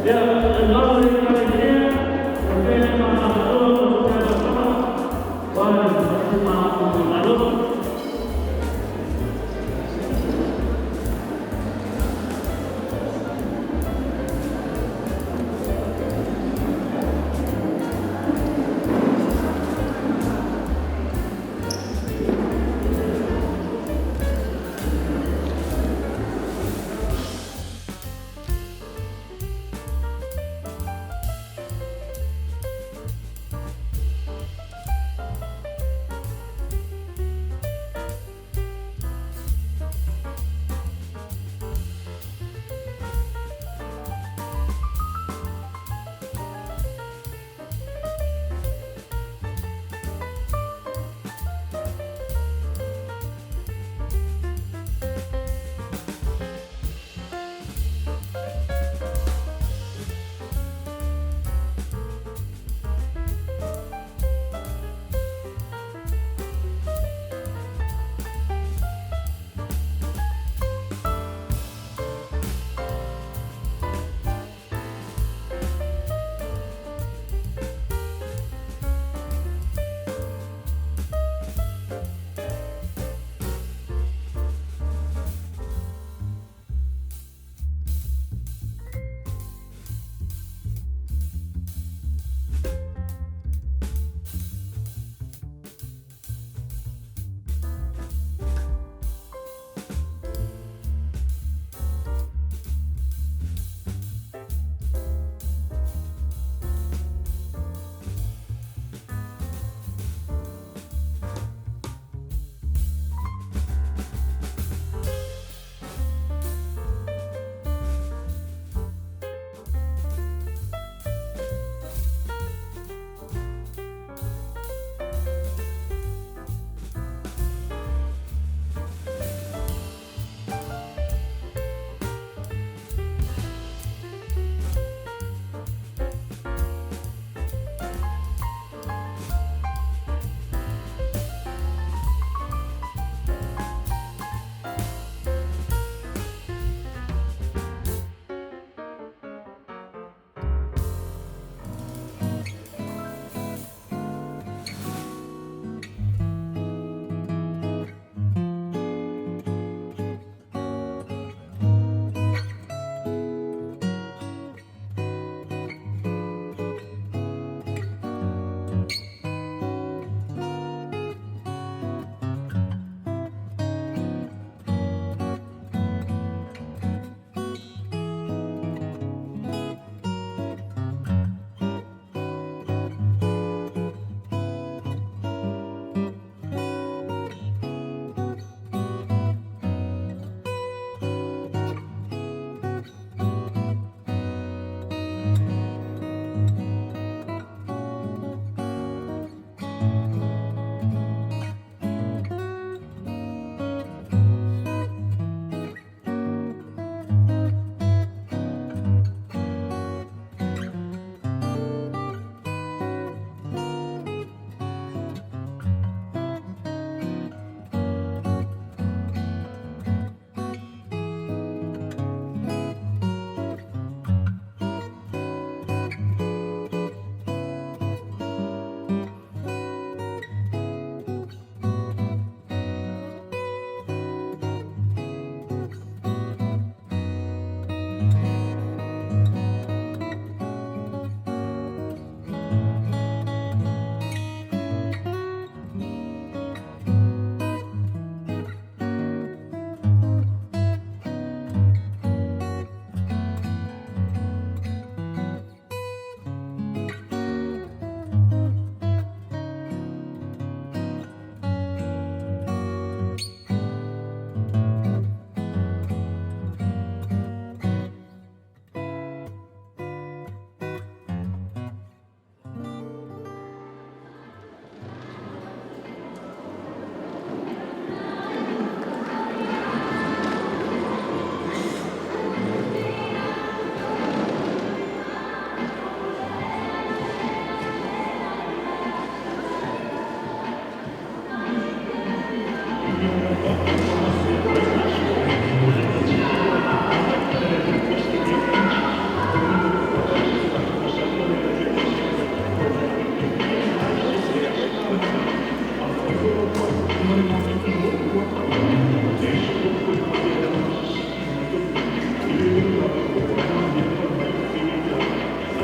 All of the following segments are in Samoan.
Ia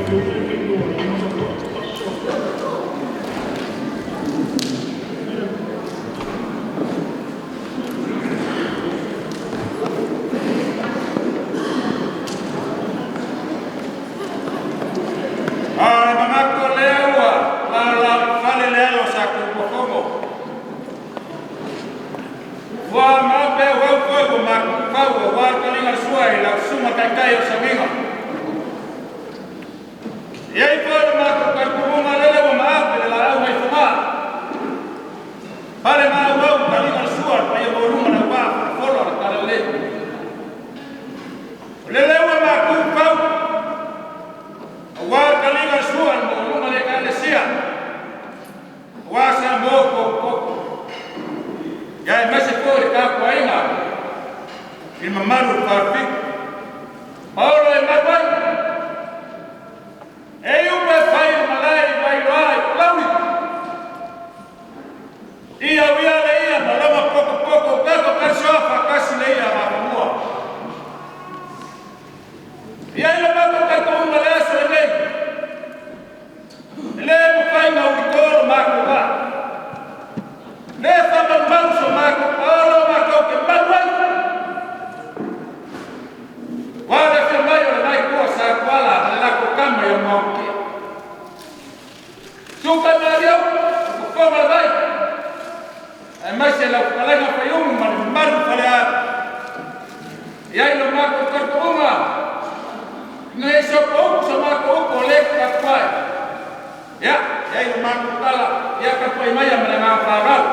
A o le manatu o lea ua laolao i fale le alo o Satunumafono, ua maope auau foi ua matu i fau aua le taliga o le sua i lau Susuga i le Taitai o le Samiga. E i ai foi lo matou talitonuga lele ua maape le laau nai Fogaa, pale maauau le taliga o le sua i le paia maualuga o le auvaa folafola o le Talalelei. O lele ua matu i fau aua le taliga o le sua i le maualuga o le Ekalesia, aua Samoa ua outou popoto, aemaise foi le tapuaiga i le mamalu i le Falefitu. Paolo e mau ai, e iu pe fai o le malae i Vailoa i Palauli, ia uia le ia ma lona potopoto tato talisoa faatasi le ia ma Atamua. E i ai le matou talitonuga i le aso lenei, e le mafai ona ulito lo matou vaa, le faamalumalu so matou paolo matou te malu ai, aua le afio mai o le la itu o Sa Tuala ma le latou Tama ia Muagututia. Susu Faimalieupu, le Fofoga o le Vai, aemaise lau fetalaiga Faiumu ma le mamalu i le Faleaana. E i ai lo matou talitonuga, ina ne i sopoutu sa matou upu o lea e tapuai, ia, e i ai lo matou tala, ia tapuai maia ma le agaga faaaloalo.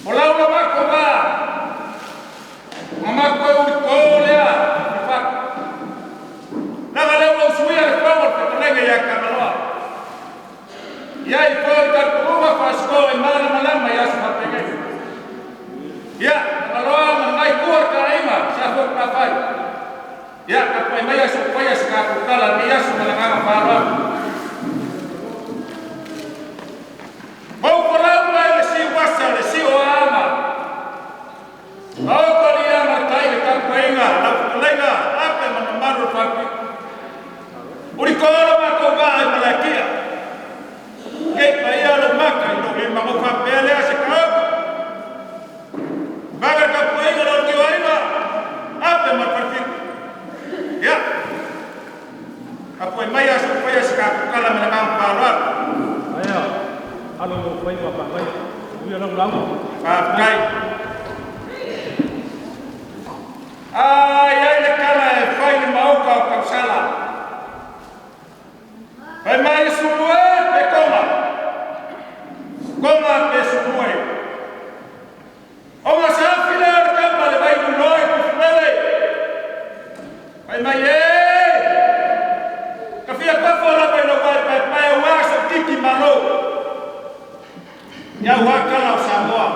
O lau la matou va, ona matou toe ulito lea i fatu, leaga o lea ua usuia le fono a le fetalaiga ia Tagaloa. E i ai foi le talitonuga Fasitoo e malamalama i aso faapenei. Ia, Tagaloa ma lena itu o le taaiga Sa Afotafai, ia tapuai maia se i faia se tatou tala i lenei aso ma le agaga faaaloalo. Ua ou folau mai le siuasa le siu o Aana, taoto liaga le tai le tapuaiga lau fetalaiga Ape ma le mamalu o le Falefitu. Ulito lo matou vaa i Malaetia, nei paia lou mata i lou le mago faapea lea se kaoto. Vaga le tapuaiga lau tioaiga Ape ma le Falefitu. Ia, tapuai maia se i faia se tatou tala ma le agaga faaaloalo. Aia, alo lou faiva papaia. Uia lau lauga. Faafetai. Ai ai le tala e fai le maota o tausala. Fai mai sulu e pe tonga. Tonga pe sulu e. Ona saafi lea o le tama le vai luloa i Tufulele. Fai mai e! Ka fia tofo lava i lou vai paepae ua sau titi malo. Ia ua tala o Samoa.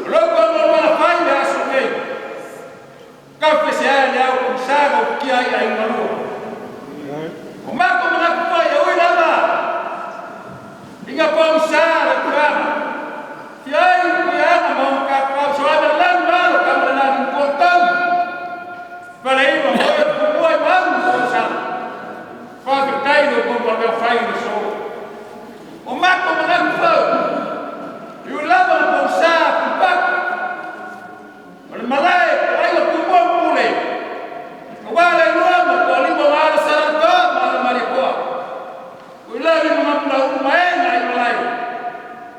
O lou ko mo fai le aso nei. Ka fe se ai le au ko sa ko kia ai ai malu. O mako mga kupai e ui lava. Inga pong sa le kuama. Ti ai kuama mo ka ka so ai lan malo ka mo lan ko tau. Pare i mo e ku ai mau ko sa. Fa ke tai no ko pa fai le so. O mako mga kupai. I lava mo sa ku pa. O le malai ai le ku mo pule. O wale lua mo ko limo ala sa to ma le mari ko. O la ni mo mo u mai nai malai.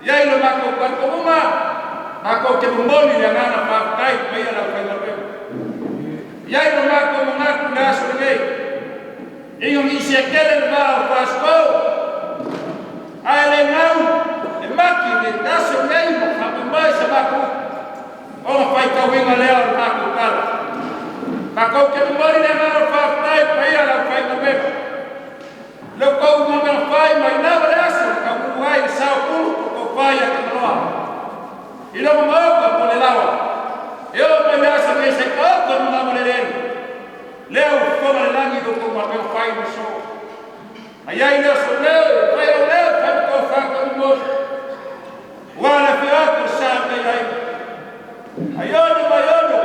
Ia ilo mako ko ko uma. Mako ke moni le ngana pa kai pe la kai la pe. Ia ilo mako mo ngako na so nei. Ingo mi se kele va o pasko. Ai le ngau e maki le taso nei mo fa mai se mako. O fai ka winga le o mako kala. Mako ke moni le ngana pa kai pe la kai la pe. Le ko mo me fai mai na le aso ka mu ai sa pulu ko fai a ka I lo mo ko po le lawa. E o me le aso me se ko ko mo na le le. Le o ko le langi do ko ma pe fai no so. Ai ai le so le fai o le fai ko fa ko mo. Wa le fi ko sa me ai. Ai o no mai o no.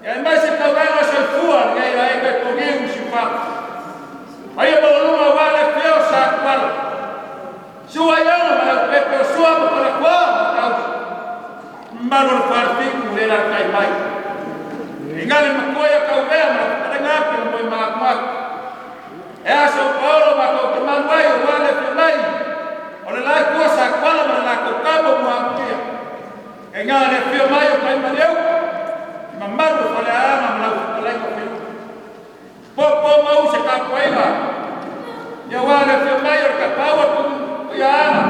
E ai mai se ka va se fua ni ai ai ko ni u si fa. Ai o lo ma wa le fi o sa kwal. Sua yo ma pe pe sua mo la kwa. Mano farfi le la kai mai. Ingale makoya ka ubea ma ka ngapi mo ma ma. E aso Paulo ma ko te manwai o wale fi mai. O le la ko sa kwala ma la ko kamo mo amkia. E ngale fi mai o kai maneu. Ma mano fale ama ma la ko la ko fi. Po po ma u se ka koiva. Ya wale fi mai o ka pawa ku ya ama.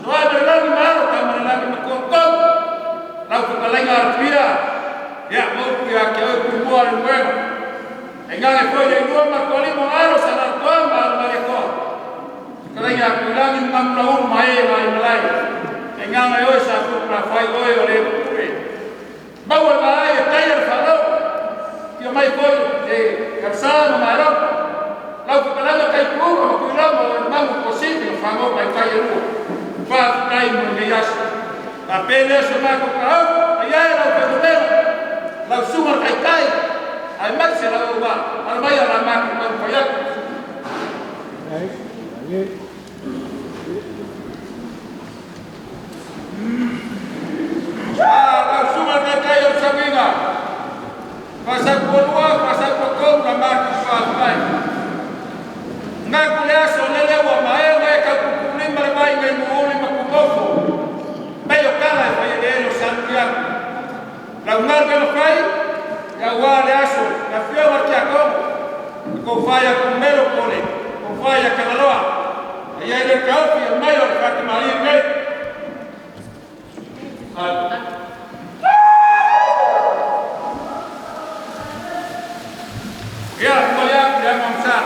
So a le la ni mano ka ma la ni ko ko. Lau whakalainga arapia, ia maupu ia ke au kumua le muega. E ngale koe le lua ma koa limo aro sa la toa ma aru mare koa. Whakalainga aku langi mamuna uru ma e mai malai. E nganga oe sa ku pra whai oe o le pure. Maua ma ai e tai ar whanau. Kia mai koe e karsana ma rau. Lau whakalainga kai kuunga ma kui rau ma o mangu ko sipi o whanau mai kai e rua. Whātai mo nei aso. A pele so mako ka au, ai ai lau whanau, lau sunga kai kai, ai mai se lau wa, ala mai ala mako ka whai aku. Lau sunga kai kai o sawinga. Whasau kua lua, whasau kua kou, la mako whātai. Ngā kule aso lele ua mae ngai ka kukulima le mai ngai muuli makungofo. Mai o kala e whai e lo sanukiaku. Lau ngaru e whai, ia wā le aso, ia whioga kia kongo. Ko whai a kumelo kole, ko whai a kanaloa. E ia ile kaofi e mai o le whakamari nei. Ia, mo ia, ia mamsa.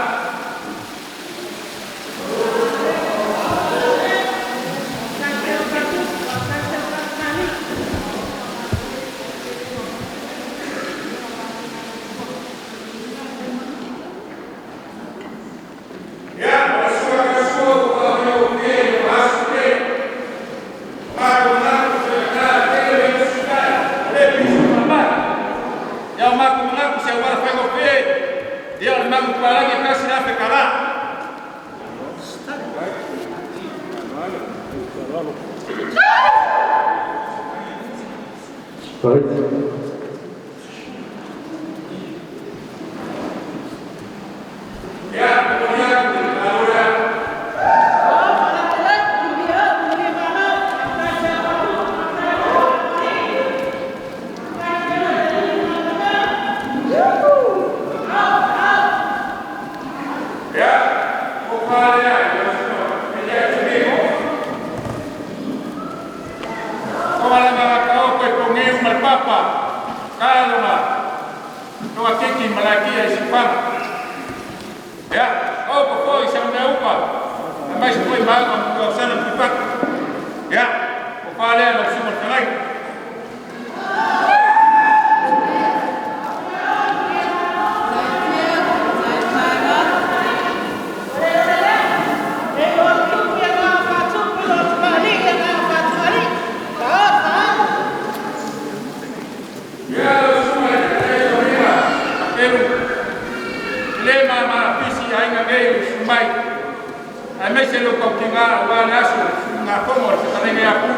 Aemaise le tautiga aua le aso sugafono a le fetalaiga ia Pulu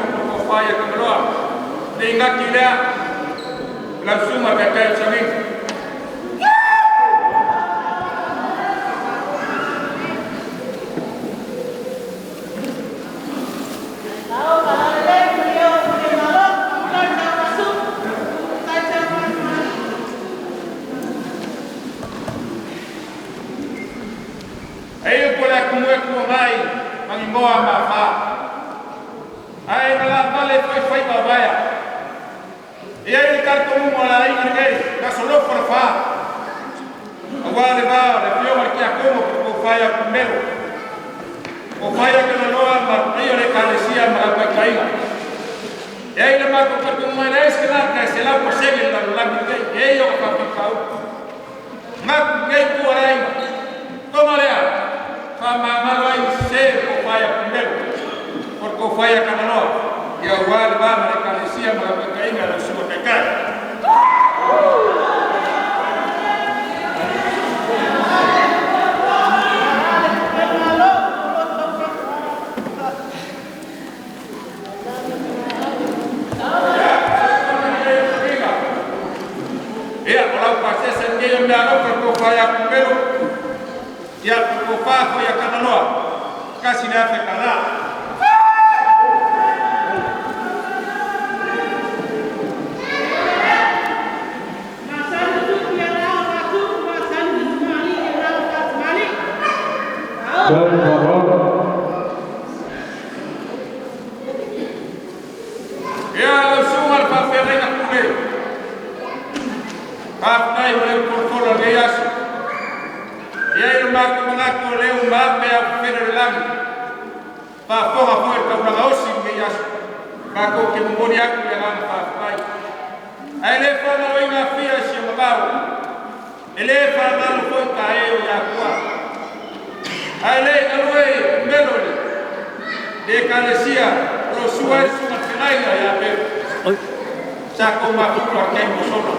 po o ia Tagaloa. Le igati lea lau susuga taitai o Sagiga. Ai po le atumue tuangai maninoa ma fa. Ai na la vale foi fai vaea. Ia i le talitonuga o le aiga lenei, na solofo le fa. Aua le va o le afioga i le Tiakono po o faia Pumelo. O faia Kanaloa ma paia o le Ekalesia ma lau taitaiga. E ai le matou talitonuga e leai se tagata e 100% le lalolagi lenei, e i ona faafitauli. Manatu lenei itu o le aiga. Toga lea, faamagalo ai se po o faia Pumelo. O le tofaia Kanaloa, ia aua le va ma le Ekalesia ma lau taitaiga lau susuga taitai. Ia, o lau pasese lenei o mea alofa le tofaia Pumelo, ia tofa foi ia Kanaloa, $1,000. Ia, lau susuga le faafeagaiga pule, faafetai mo le upolopolo o lenei aso. Ia i lo matou manatu o lea ua maape au fefele o le lagi, faafofoga foi le taulaga osi i lenei aso. Matou te momoli atu le agaga faafetai. Ae le faagaloina Afia i si o mamao, e le faagalo foi tae o Iatua. Ae le galue i pumelo le Ekalesia o lo sua ai le susuga le feagaiga ia Peu. Sa tou mafuta o le taimi ua sola.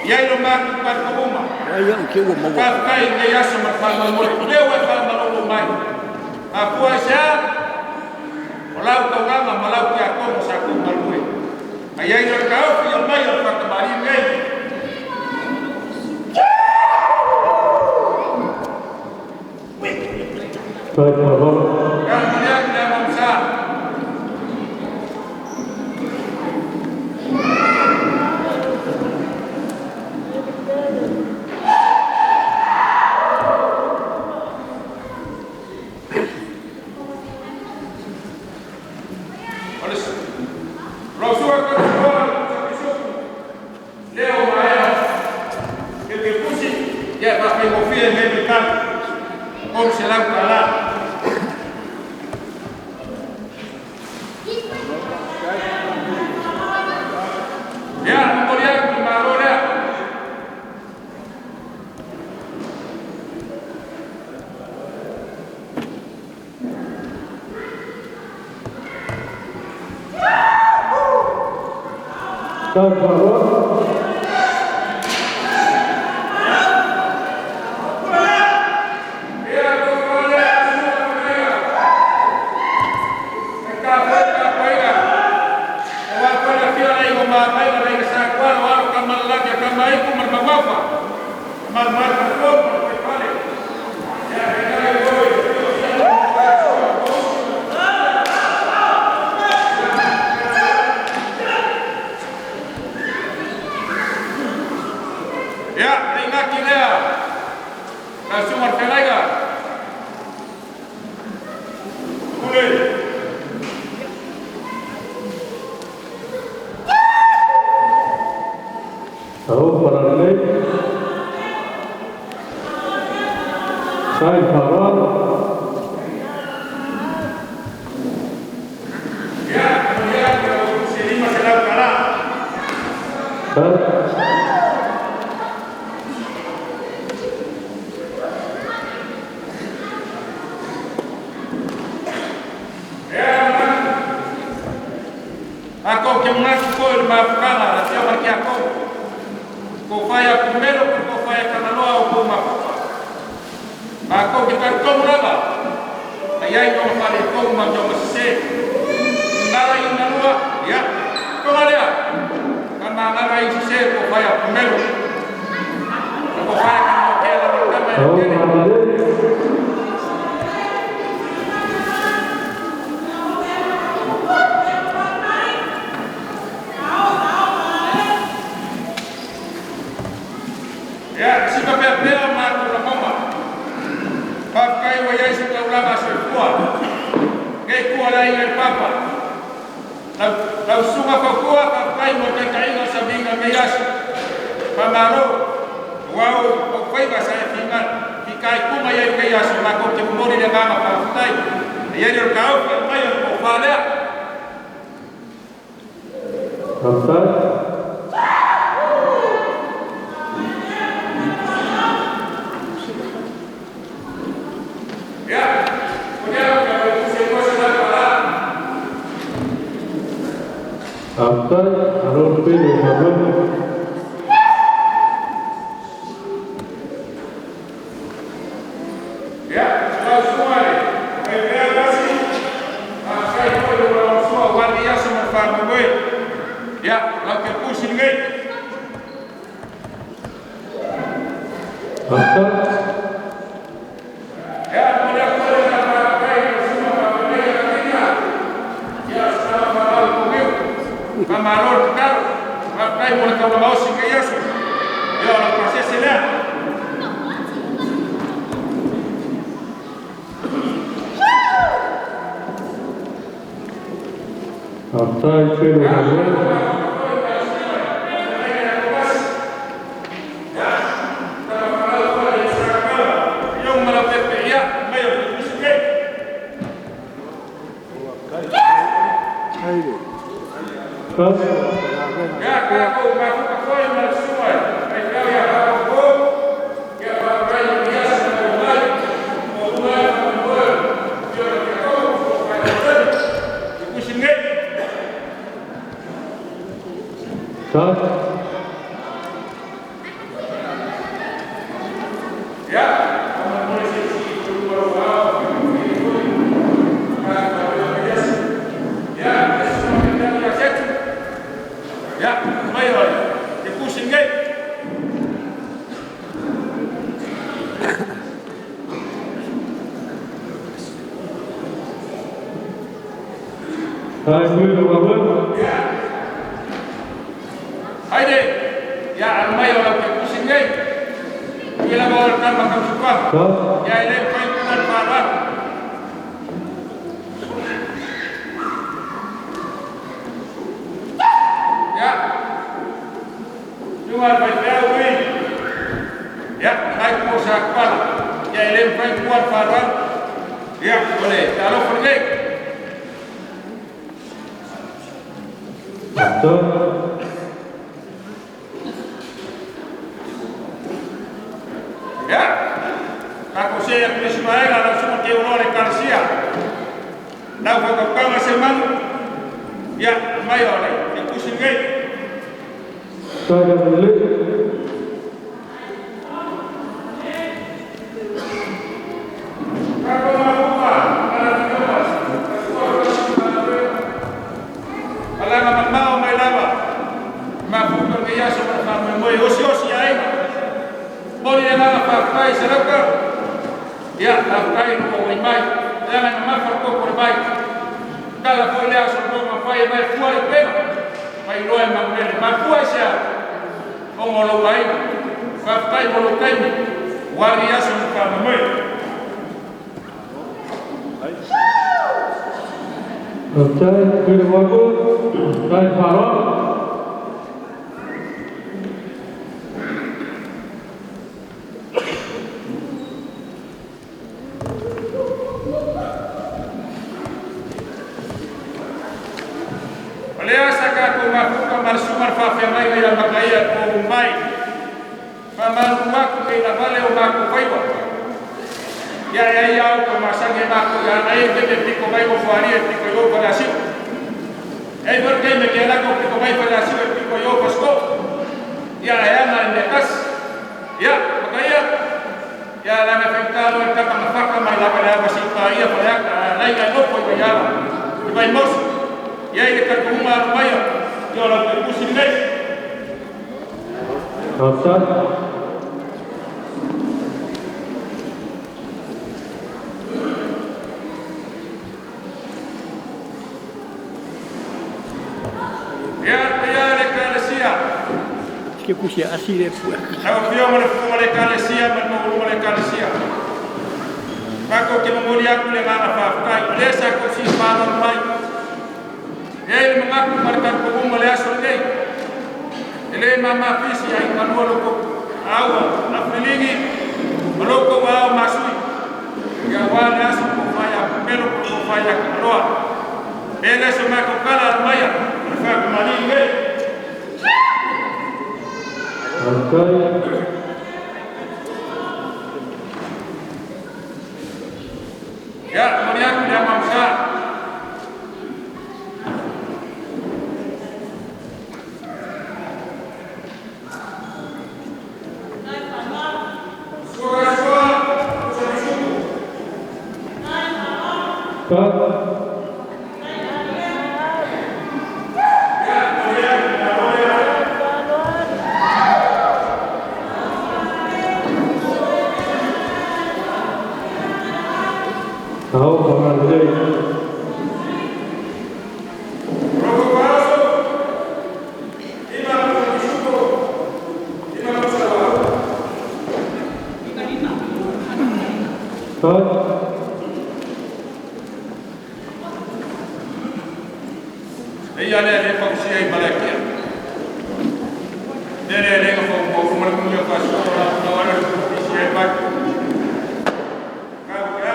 Ia i lo matou talitonuga, faafetai i lenei aso ma le faamoemoe, lea ua e faamalolo mai. Afua i se a? O lau taulaga ma lau tiakono sa tou galue. Ai ai le taofi o mai o le faatamalii lenei. Ia momoli atu le agaga sa. O le lau susuga tausiloa Pisupu, lea ua maea keukeutusi, ia e faafaigofie i lenei vaitau, $300. Ia, momoli atu le malo lea. Ia, tofa lea, susuga feagaiga. E tafoe tapuaiga. Aua foi le afio o le aiga o Mamaila, le aiga Sa Tuala, o alo Tamalelagi a Tamaitu ma le Mamafa. Malumalu ma le fofu ma le faifale. Ia, tainane foi le afio o Sila ma le Usu. Ia, le igati lea, lau susuga le feagaiga. Pule. Tau paralele. Sai faaaloalo. Ia, momoli atu lau se $500. Sai. Ia, manatu. Matou te manatu foi i le mafutaga a le afioga i le Tiakono. Tofaia Pumelo po o tofaia Kanaloa o tou mafuta. Matou te talitonu lava, Ia i o fale tou ma o se. Ngara i na lua, ia. Ko lea. Ka mangara i se ko fai a pumelo. Ko fai ka no ke la ka mai ke. Ia, si ka pea pea ma ko la mama. Pa kai wa ia se taulanga se fua. Ngai kua la i le papa. Lau sunga fakua pa kai mo te kainga sa minga me yasi. Pa maro wau o faiva sa e finga fi kai kuma ia i kai aso ma ko te mori le mama pa futai. Ia i o kau pa mai o falea. Faafetai. Ia, o ia ka o se ko se la pala. Faafetai. Alo le pele o galuega. Ia, lau sunga le. Ai pea kasi. A kai ko le lau sunga wali aso ma fa mo. Ia, lau ke pusi ngai. Faafetai. Ya, mo le ko le ka pa kai ko sunga pa pa nei ka kenya. Ya, sa pa lau ko meu. Pa maro ka. Pa kai mo le ka mo si ke yaso. Ya, la pasese lea. Faafetai pele o galuega. Faafetai. Faafetai. Ya, mai oi. Te kusi ngai. Faafetai pele o galuega. Haide. Ya, mai oi te kusi ngai. Ia la mo ka ma ka supa. Faafetai. Ya ile fai ku na pa. Ya. Junga fai pea ui. Ya, mai ku sa pala. Ya ile fai ku na pa. Ya, ole, ta lo for ngai. Faafetai. Ya. Ka ko se ya Ismael ala sumo te ulo le Garcia. Lau fa ka kanga se manu. Ya, mai ole, te kusi ngai. Faafetai galuega. Ka ko ma kuma, ala ni ko. Ala na mamao mai lava. Ma fu ko ke ya so ma mo mo osi osi ai. Mori le mama fa fai se laka. Ya, la fai no o mai. Ya na ma fa ko ko mai. Kala foi le aso ko ma fai mai fua le pena. Mai lo e ma mele ma fua se a. O mo lo mai. Fa fai mo lo kai. Wari aso mo fa mo. Faafetai pele o galuega. Faafetai faaaloalo. O lea sa ka ko mafuka marsumar fa fe mai ia makaia ko mai. Fa malu maku ke la vale o maku faiwa. Ya ya ya ko masange maku ya na e te piko mai ko faria piko yo pa la si. Ei por que me queda ko piko mai pa la si piko yo pa sko. Ya ya na ne kas. Ya makaia. Ya la na fentalo el kapa mafaka mai la pa la si pa ia pa ya Kalikuuma alumaya. Ia o lau Fepusi lenei. Faafetai. Ia paia le Ekalesia. Ke kusi asi le pua. Lau Afioga le Fofoga o le Ekalesia ma le maualuga o le Ekalesia. Matou te momoli atu le agaga faafetai, o lea sa tou fia mai. E ai le manatu ma le talitonuga o le aso lenei. E le mamafisi ai kalua lo tou aua afiligi ma lo tou ao masui. Ia aua le aso po fai a pelo po fai a kaloa. Pele so matou kala al maia, o le whakamali nei. Faafetai. Ia, moni atu le amamsa. Sua sua, sua suku. Fa. Ia, moni atu le aloa. Sao fagalelei. Roko kwaso. Ima kusuko. Ima kusawa. Fa. Eia le le pausia i malakia. Le le le ngo mo mo mo mo ka so la na wala le pausia i mai. Ka ka.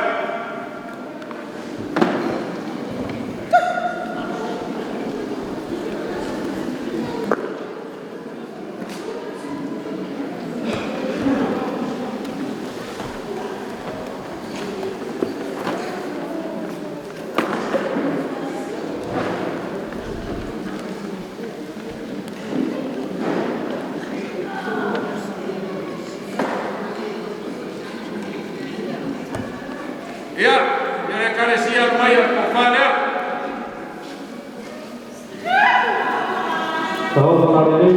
Ia, ia le kalesia mai o falea. Sao fagalelei.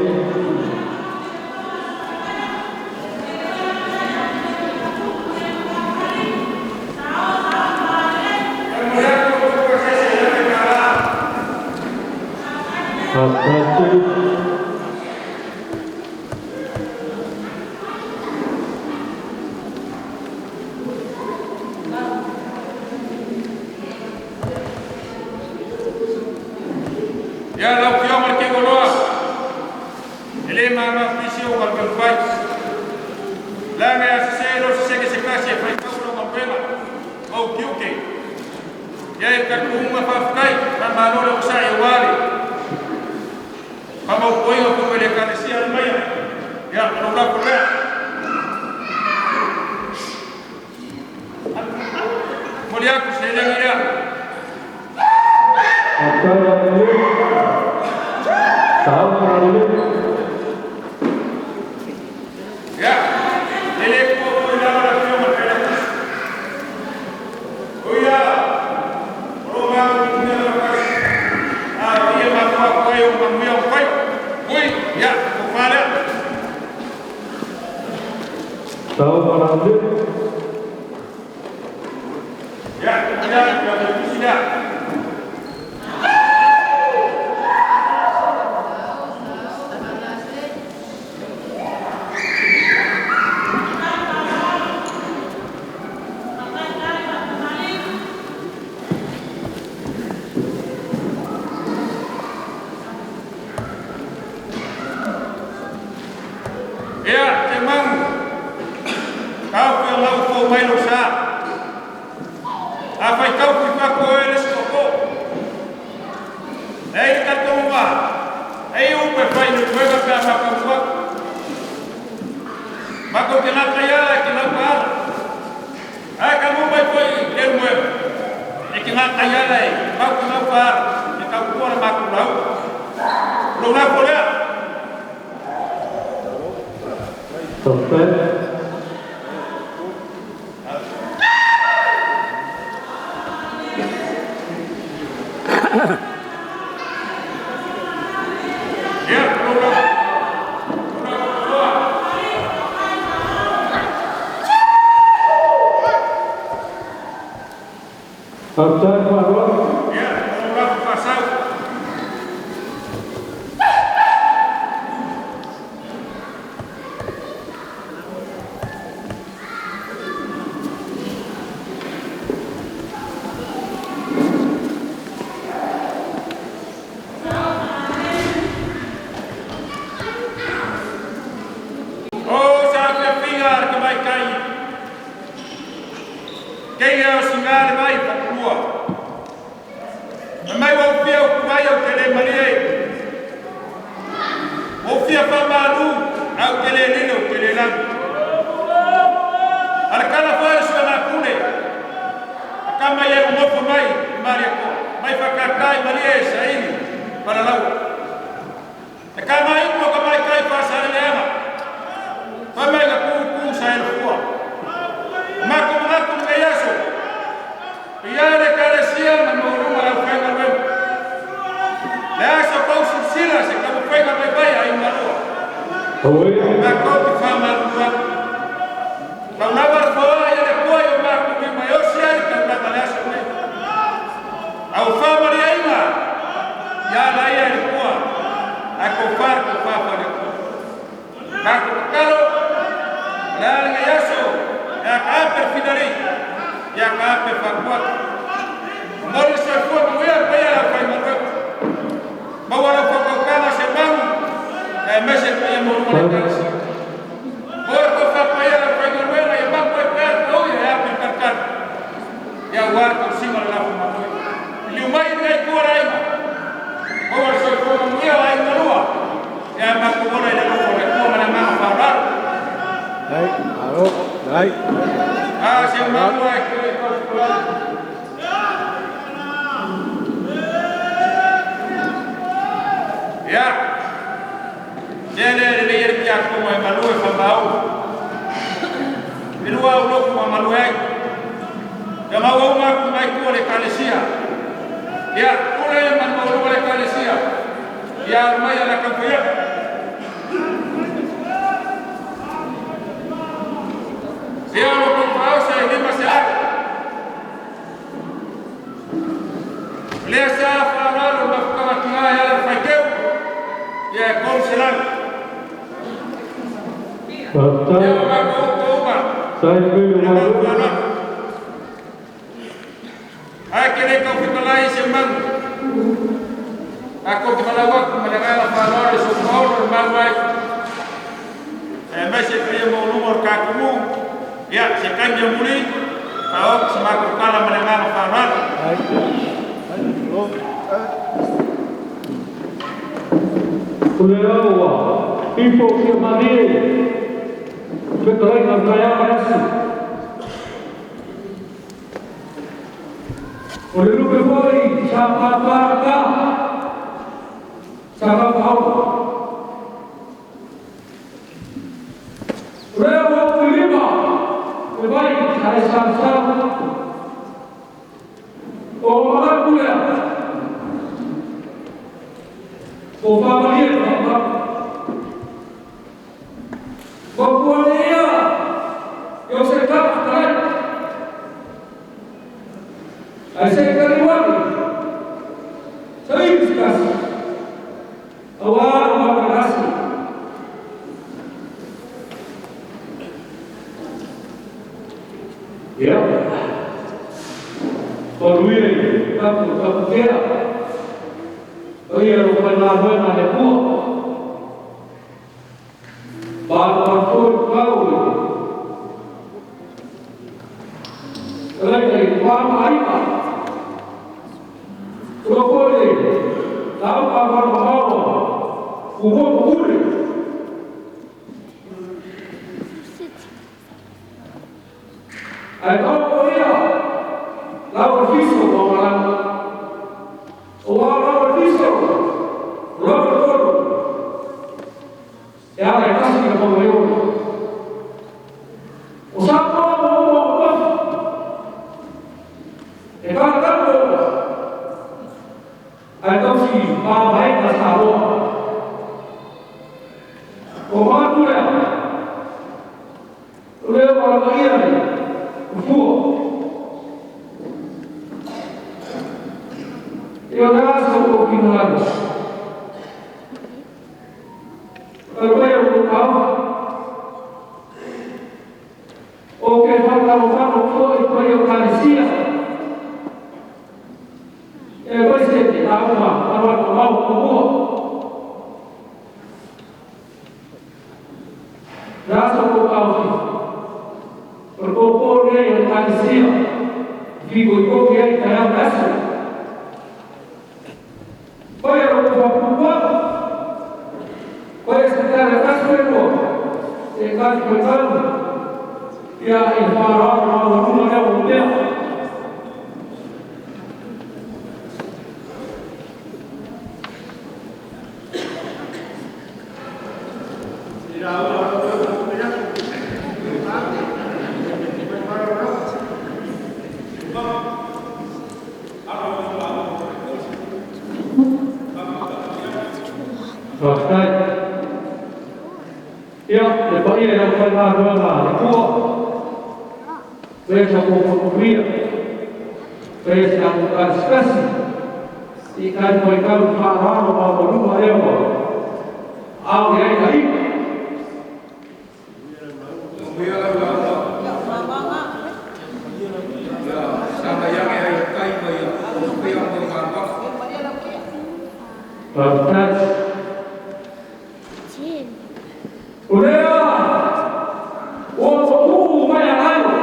Faafetai. Ia lau fioga le Kegoloa. E le mama fisi o galgalufai. Laga e asese lo se se kasi e fai kau lo mampema. O kiuke. Ia e kalkuunga faafetai, faamalo le osa'i auā le faamaupuaiga foi le Ekalesia le maia. Ia, o lou lafo lea. Moli atu seleni lea. Faafetai agalelei. Sao fagalelei. Ia, e le kua foi lava la fioga le Failautusi. O ia, o lo matou tumea la kasi. A ia matou atu ai o manuia o faiva. Ui, ia, o falea. Sao fagalelei. Ia, ia, ia, Failautusi lea. Ia, te mangu. Kau fi lau fo mai lo sa. A fai kau fi fa ko ele skoko. Ei ka tonga. Ei u pe fai no tuega pe a maka Mako ke la kaya ke la pa. A ka mo mai foi le mo. E ke la kaya la e mako na pa e ka ku la mako lau. Lo la fo lea. Faafetai. Faafetai faaaloalo. Ia, o lau faasau. O sa fiafiga a le tamaitai, keia o siga le vai fakulua. E mai ua ufia ukuvai au te le malie. Ua ufia faamalu au te le lilo te le lagi. A le kala foi o suega pule. A kama ia umofo mai i Mariakoa. Mai whakakai malie e saili palalaua. E kama iku o ka mai kai whasare leanga. Whamai ka kū sa e fua. Mako mako mga yaso. Ia le kalesia ma maurunga lau whainga wewe. Le aso kau sisila se kamu whainga mai vai ai marua. Oi. Mako te whamalua. Kau lava foa ia le kua i o mako ki mai osi ai kau lava le aso nei. Au whamari ainga. Ia la ia le kua. Ai ko whar ko whawha le kua. Mako kakalo. Le alinga yaso. Ia ka ape finari. Ia ka ape whakua. Mori se fua muia paia la whai marua. Maua lau whakaukanga se mangu. E mese paia morunga le kalesi. Moe ko whapaia la whai marua ia mapu e pēr kau ia ape karkar. Ia uar kau singa le lafu manui. Liu mai ni ngai kua rainga. Maua le soifua manuia o ai marua. Ia maku mora i le lofo le kua ma le manga whauraro. Dai, alo, dai. Ah, se mangu ai kua i kau fukulai. Ia. Lele le le kia ko mai malu e whamau. Milua au loku ma malu ai. Ia mau au maku mai kua le kalesia. Ia, kule man mau le kalesia. Ia mai ala kampo ia. Ia lo ko pau se lima se ai. Le sa whararo ma whakawatunga e ala whaikeu. Ia e kolu se lani. Faafetai. Ia o mako o uma. Sai pili Ia o mau malu. whanau. Ai ke le kau whitalai se mangu. A ko te malawaku ma le ngala whanau le so mauro le malu ai. E mese pe ia mau lunga o kakumu. Ia, se kanya muli. Pa o se mako kala ma le ngala whanau. Dai. Dai, alo. O le aua, ifo kia malie. Fetalaiga o taeao le aso. O le lupe foi sa pāpā sa whakahau. O le aua o lima, e vai sa e sa sa. O manaku lea. O whamalie whakahau. O pua le ia, e o se kapa tarai. Ai se kariwani. Sa ipi kasi. Awa o makarasi. Ia. Paluia i tapu tapu kea. O ia ro pai ngā hoi ngā le pua. Pānu mātou i pau i. Laika i pāma aima. Kua kore, tau ka whakamaua, uho puri. Ai tau ko ia, lau o fiso o malanga. O a lau o fiso, lau o tolu. E ala e kasi ka mau e ono. O sa koa mo mo mo. E kā tapo, ai tau si pā mai ka sa roa. O mātu rea, o leo wala ia nei, o fua. O ke whakawharo foi koe o Kalisia. E koe se te auma, awa mau kumua. Rasa ko auhi. O kōkō nei o Kalisia. Vigo i koke ai tai au aso. Koe o kua koe se tare aso e roa. E kāti koe tau. Ia i whārau mau ruma leo o mea. Whātai. Ia, le paia e au whai ngā rua ngā le kua. Pesa ko whakuria. Pesa ko kasikasi. I kai moi kau whāraro mau ruma ewa. Au i ai ai. Whātai. Urea, o uu mai alaio.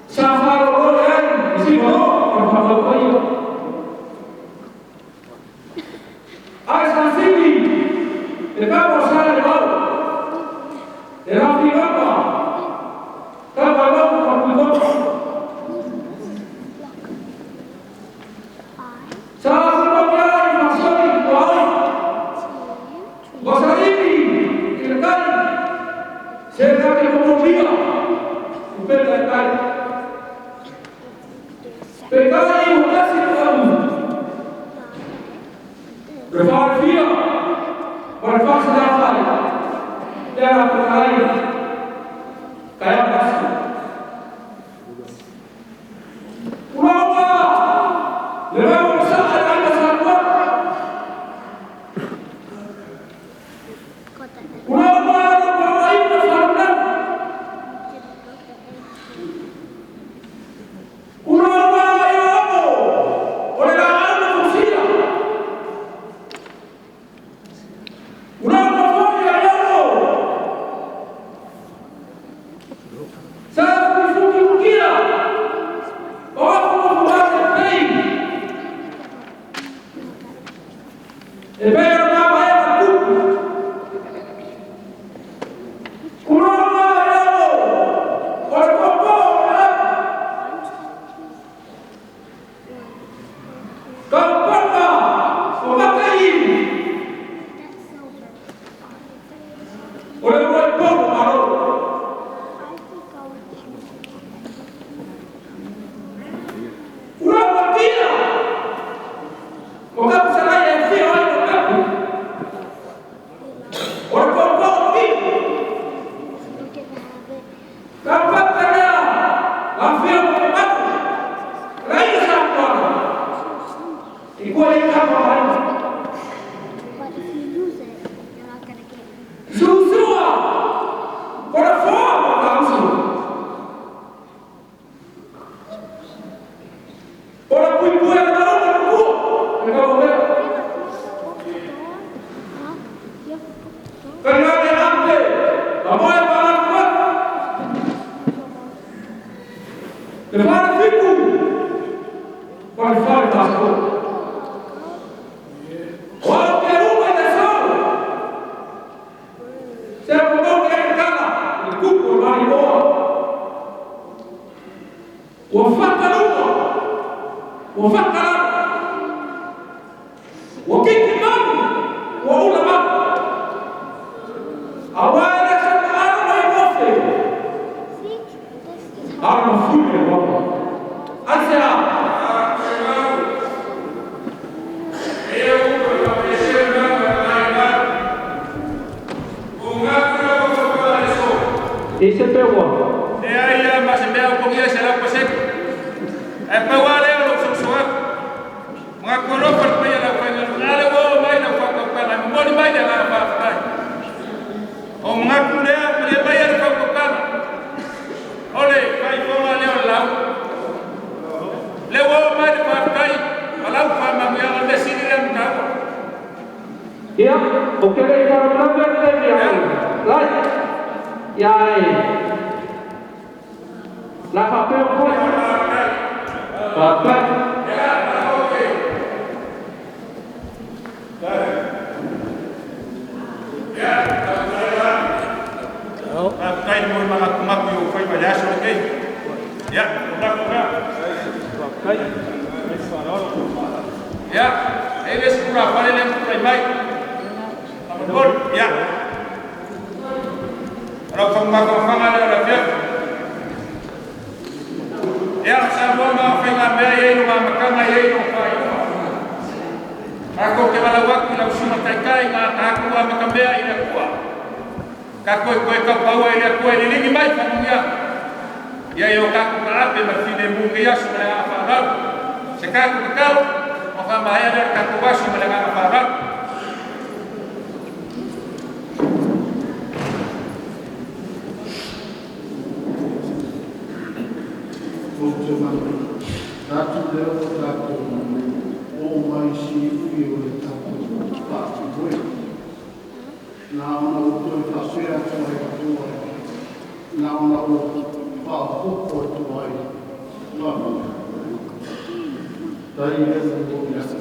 Sa wharo roe ai, i si wano, o whakaupaia. Ai sa sili, e kawa sa le au. E rafi rapa, ka walau whakuitono. Sa whakaupaia ai whasori ko ai. Wasalini, i le kai, se kake momolia, upena e kai. Pe kai o kasi au. Refarfia, warfasa na kai. Tera ko kai, kaya kasi. Urawa, le mau sa ai sa kwa. Ia, o ke le fa'alavelave le taimi lai ia e la fa'apea o fo'i fa'apai. Faafetai mo le manatumatu i ou faiva i le aso lenei. Ia, o lako mea. Faafetai. Ai fa'aloalo. Ia, e le isi tulafale lea ma tulai mai. Faamolemole, ia. O lau faumafafaga lea o le afiafi. Ia, o Samoa ma faigamea e i ai lona amataga e i ai lona faaiuga. Tatou te valaau atu i lau susuga taitai na tatou amatamea i le Atua. Tatou toe taupaua i le Atua e liligi mai faamanuiaga. Ia i o tatou taape ma le filemu i lenei aso ma le agaga faaaloalo. Se tatou tatalo ona faamaea lea o le tatou aso ma le agaga faaaloalo. Ou te manatu lea ua tatou oo mai i siui o le tatou faamoemoe. Na ona ou toe faapea atu ai atu ai, na ona ou faaopoopo atu ai faafetai lea momoli atu.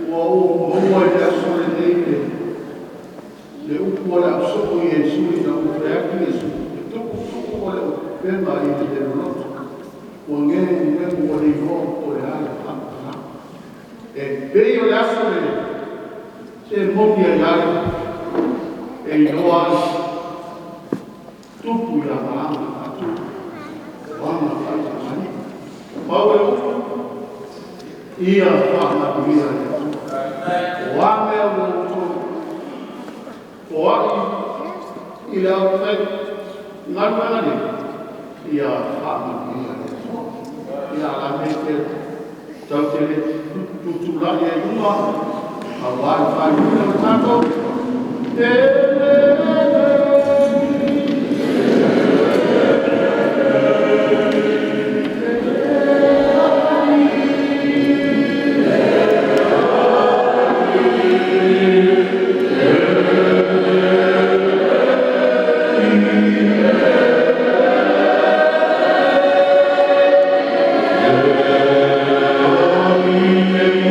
Ua ou maua i le aso lenei le upu a le ausoo Iesu ina ua fai atu Iesu, e tuutuu o le upega i le loloto. Ua gemu ua le iloa po o le a le faamatalaga. E pei o le aso lenei, se moni ai lava e iloa ai tupu i agaaga faatupu, o aga faitamalii. Pau le upu, ia faamanuia le Atua. O a mea ua outou foai i le aufaigaluega nei, ia faamanuia le Atua. Ia la me te tau te le tutulai ai luga, auā le faaiuina o le tatou. E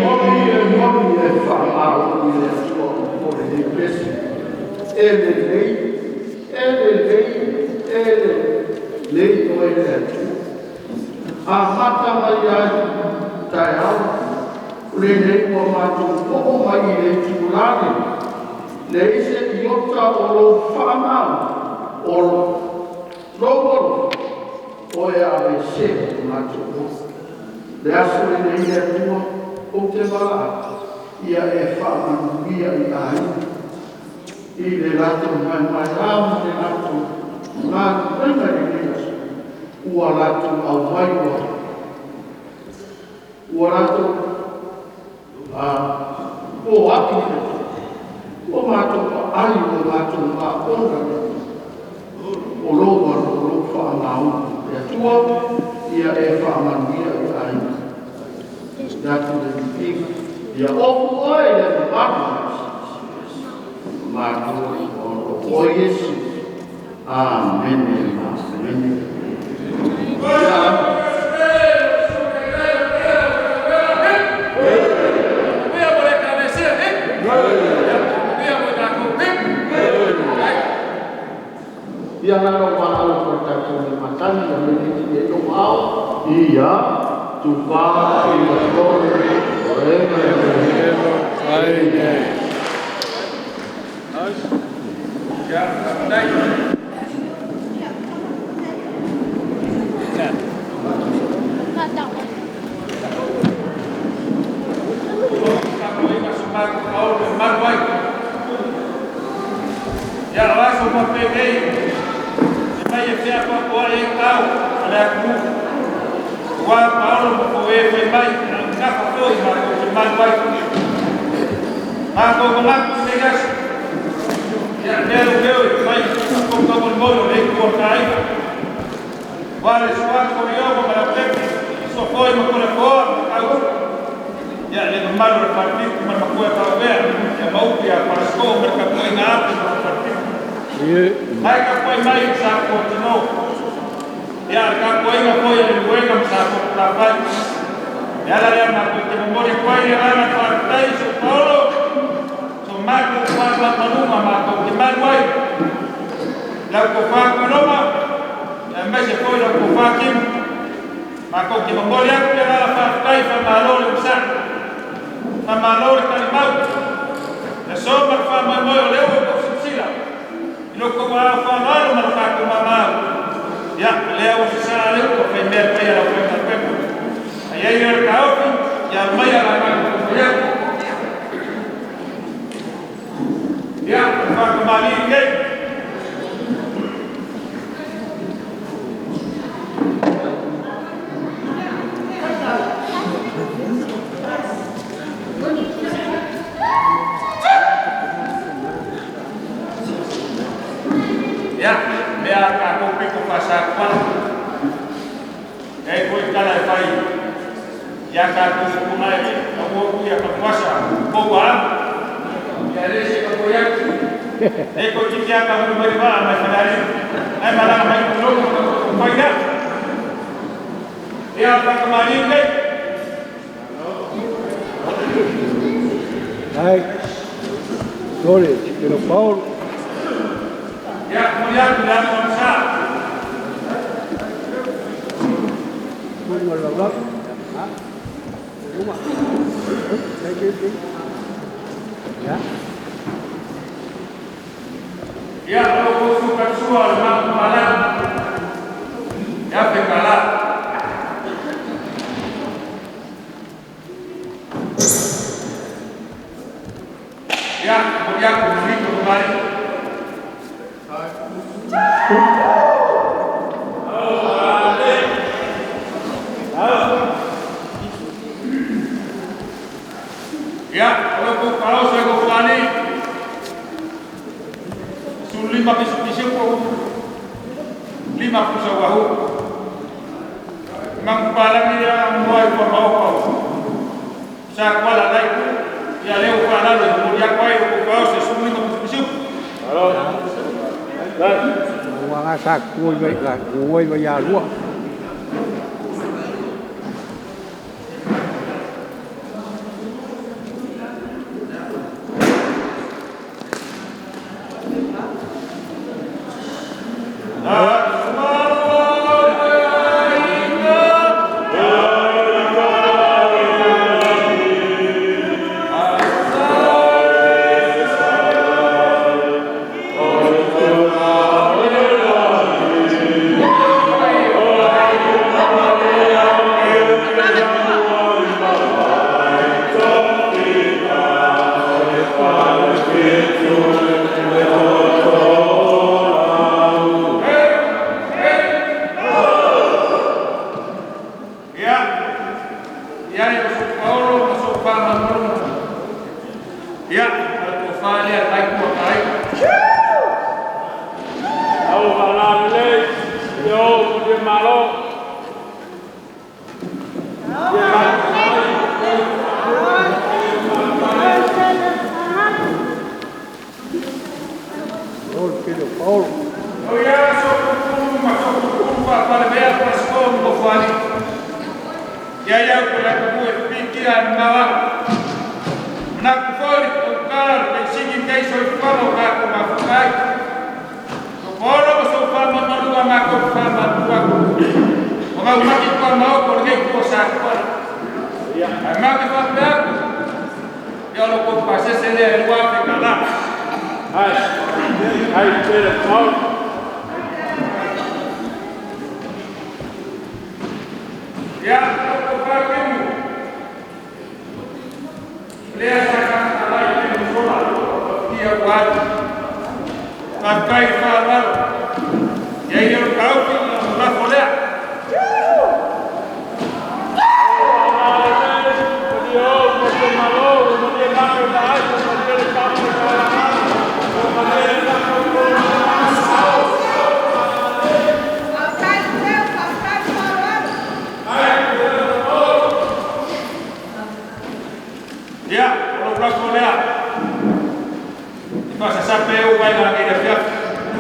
moni, e moni, e faamaoni le Atua o lenei pese. E lelei, e lelei, e lelei oe le Atua. Amata mai ai taeao, o lenei ua matou oo mai i le itulā lenei, leai se iota o lou faamau, o lou alofa, o e aveesea i matou ola. Le aso lenei le Atua, ou te valaau, ia e faamanuia i aiga, i le latou maemaea ma le latou galuega i lenei aso, ua latou aumai ua latou foai i le Atua. Ua matou vaai ua matou maona le Atua. O lou alo, o lou faamaoni. Le Atua, ia e faamanuia i aiga. Le atu le viiga. Ia ofu oe le mamalu. Matua o oe Iesu. Amene. Amene. Ia. Manuia mo le Ekalesia, eh? Ia, manuia mo i tatou, eh? Ai. Ia na o wāau ko tātou ni matani o le ni e no ao. Ia, to God be the glory forever and ever. Amen. Ia, faafetai. Tapuaiga si matou paolo e malu ai. Ia, o aso faapenei e mai e feapoapoai ai tao a le atunuu. Ua paolo ma foe fai mai, gafa foi matou te malu ai. Matou manatu i lenei aso. Ia, lea leu e fai tatou taumolimoli o le itu o le taaiga. Ua le suafa o Iogo ma Laupepe, sua foi ma Toleafoa ma Tautu. Ia, le mamalu o le Falefitu ma le Matua e Faauea, ia Mai ka koe mai sa ko tino. Ia ka koe nga koe le luenga sa ko la pai. Ia la lea ma koe te momori koe le rana whaatai so Paolo. So mako wha manunga mako te maru ai. Lau ko wha koloma. Ia mese koe lau ko wha kimu. Mako te momori aku le rana whaatai wha malo le usa. Wha malo le kalimau. Le so ma wha mai moi o leo ko sila. Loko wa fa lalo ma fa ko mama. Ya leo sa leo ko fe mer pe la fe pe. Ai ai el ka o ya mai ala ma ko ya. Ya fa ko mali ke. Ya, mea ka kope ko pasa kwa. E ko kala e pai. Ya ka ko ko mai ka ko ya ka pasa ko wa. Ya le se ko ya. E ko ti ya ka mo mai ba mai fanari. Ai mala mai ko ko ko ya. Ya ka ko mali ke. Ai. Sorry, pero Paul. Ya, ya, ya, ya. Ya, lo su persua ma mala. Ya pekala. Ya, ya, kembali. Ya, kalau kalau saya kau fulani, sun lima pisu kau, lima pusa wahu, mangpala ni muai kau mau kau, saya kuala lai, ya leo kuala lai, kemudian kau kau saya sun lima pisu. Wanga sa kuoi vai ka kuoi vai ya lua. Ya, lo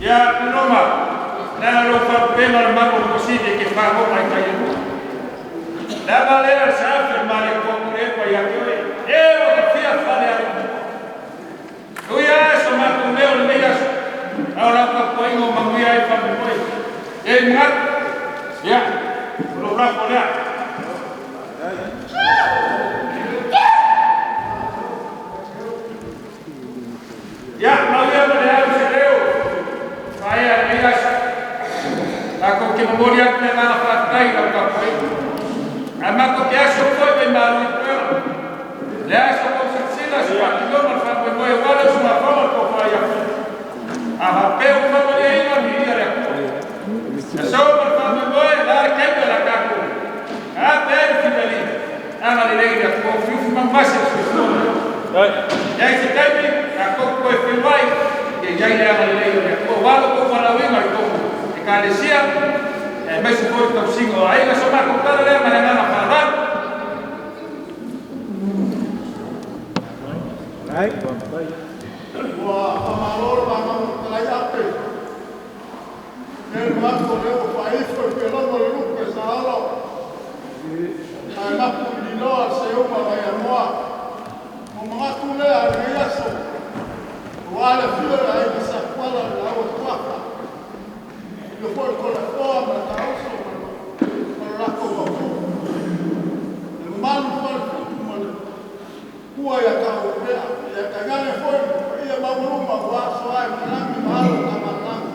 Ia Noma, nana lo whakapena le manu o kosini ke whango mai kai e mua. Lava lea le saafi o mare kua kure pa ia te oe. E o te fia whale a le mua. Ui a so mātou mea o le mea aso. Au lau ka kua ingo manguia e whame moe. E mga. Ia, o lo rafo lea. Ia, mau ia ma le au se leo. Paia le mea aso. Tako ke momori atu le ngā whātai lau ka kua ingo. A mako ke aso foi me malu i puera. Le aso ko sila se whakiloma le whakwe moe wale su ma whama ko whai aku. A hapeu whama le inga mi ia le aku. E so ma whakwe moe la le kepe la kaku. A pere fideli. Anga le lei le aku. Fiufi mangmase su fua. Ia i se taimi a koko koe whiwai. Ia iai le anga le lei le aku. Walo ko whanawinga i koku. E ka lesia. E mesu foi tau singo a inga so mako kala lea ma le ngana whanau. Ua whamaroro ma mamu kalai ape. Nel mako leo whaifo i pelongo le lupe sa alo. Ai mapu i liloa se uma mai anoa. Mo mangatu lea le ngai aso. Ua le fio le ai sa kuala le aua tuafa. Le foi ko le foa ma le taoso ma le lako wapu. Le malu foi le putu ma le kua ia ka o mea. Ia ka ngane foi ia mauluma ua aso ai malangi ma alo ka malangi.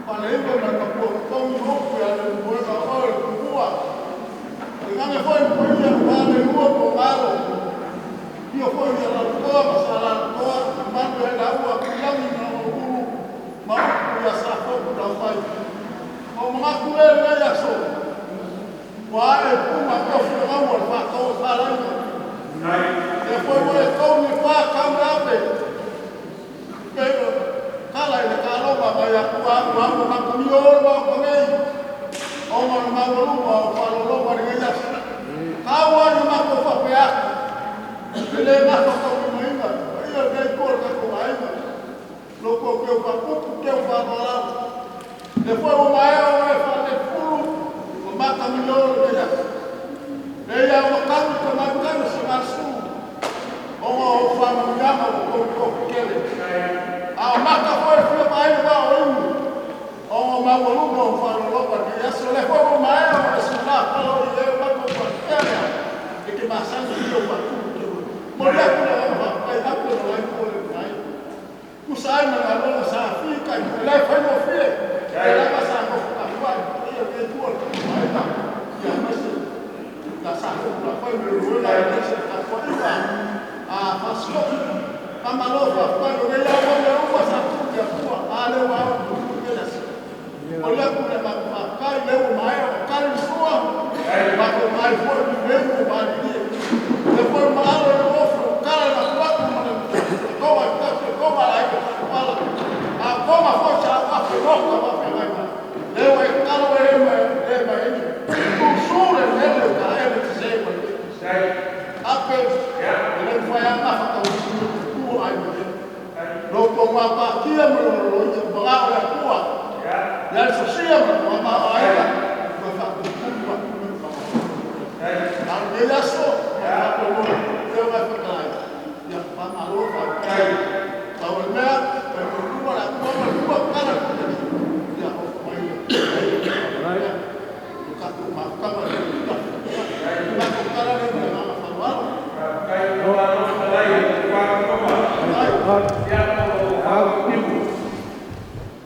Pale iwa na ka pua tongi hopu ia le moega o le kuhua. Le ngane foi mo ia ua le ua ko ngalo. Ia foi ia lalutoa ma sa lalutoa. Le manu e la ua pilangi na o ulu. Ma upu ia sa foku la whai. O mangaku le ngai aso. Ua e puma kofi o ngaua le whakao whalaina. Ia foi mo e tongi pā kauna ape. Pero kala i le kaloma mai aku au au mako ni o mau ko nei. O ma mauluma o whaloloma le ngai aso. Kaua ni mako whape aku. Le le ngā whakau mainga. Ia nei kore ka ko ainga. Loko ke o whakupu ke o whanolau. Le foi o mai o e whale fulu o maka mi o le ngai aso. Le ia o kanu ka makanu se masu. O ngā o whanau o kou kou kele. A o maka foi fia mai wa o imu. O ngā mauluma o whanoloma le aso. Le foi o mai o e suna palo i e mako whakea. E ke masanga ki o whakupu ke o. Mo le aku le o whakai aku le lai ko le mai. Kusa ai na ngā sa fika i le whai o fie. E la sa ko whakawai. Ia ke tua le mai ta. Ia mese. La sa ko la whai me rua la e se ka whai wa. A fasko. Pamalofa whai o ia o le ua sa tu ke tua. A le wa o tu ke le. O le aku le whakai le o mai o kari sua. Mako mai foi mi vengo mai ni. Le foi malo le ofro kala la kuaku ma le koma ka koma la ke pala. A koma foi sa a fe roka ma fe mai. Le wa kala le ma le ma ni. Tu sure le le ka ele se ma. Sai. Ape le foi a ma fa ka ku ai mo. Lo ko ma pa kia mo lo lo ba la kua. Ya so sia ma ma ai la. Ko fa ku ku. Al aso, ya ko te wa fa kai. Ya pa alo fa kai. Pa o mea, pa o ku la ku ma ku kana ku. Ya o mai. Ya. Ka ku ma ka ma. Ma ko kana le ma ma fa wa. Kai o la no lai kwa ko ma. Ya o imu.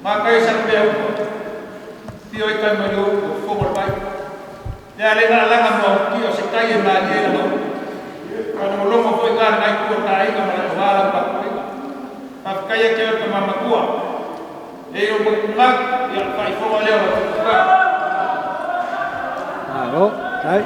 Ma kai sa pe o. Tio i kai mai o fo mo pai. Ia le ngā langa mua ki o se tai e mā ni e lau. Ka no longo foi ngā ngai kua ta inga ma le wala pa kuinga. Whakaia ke o ka mamakua. E o ngā ia whai whonga leo la tuka. Alo, tai.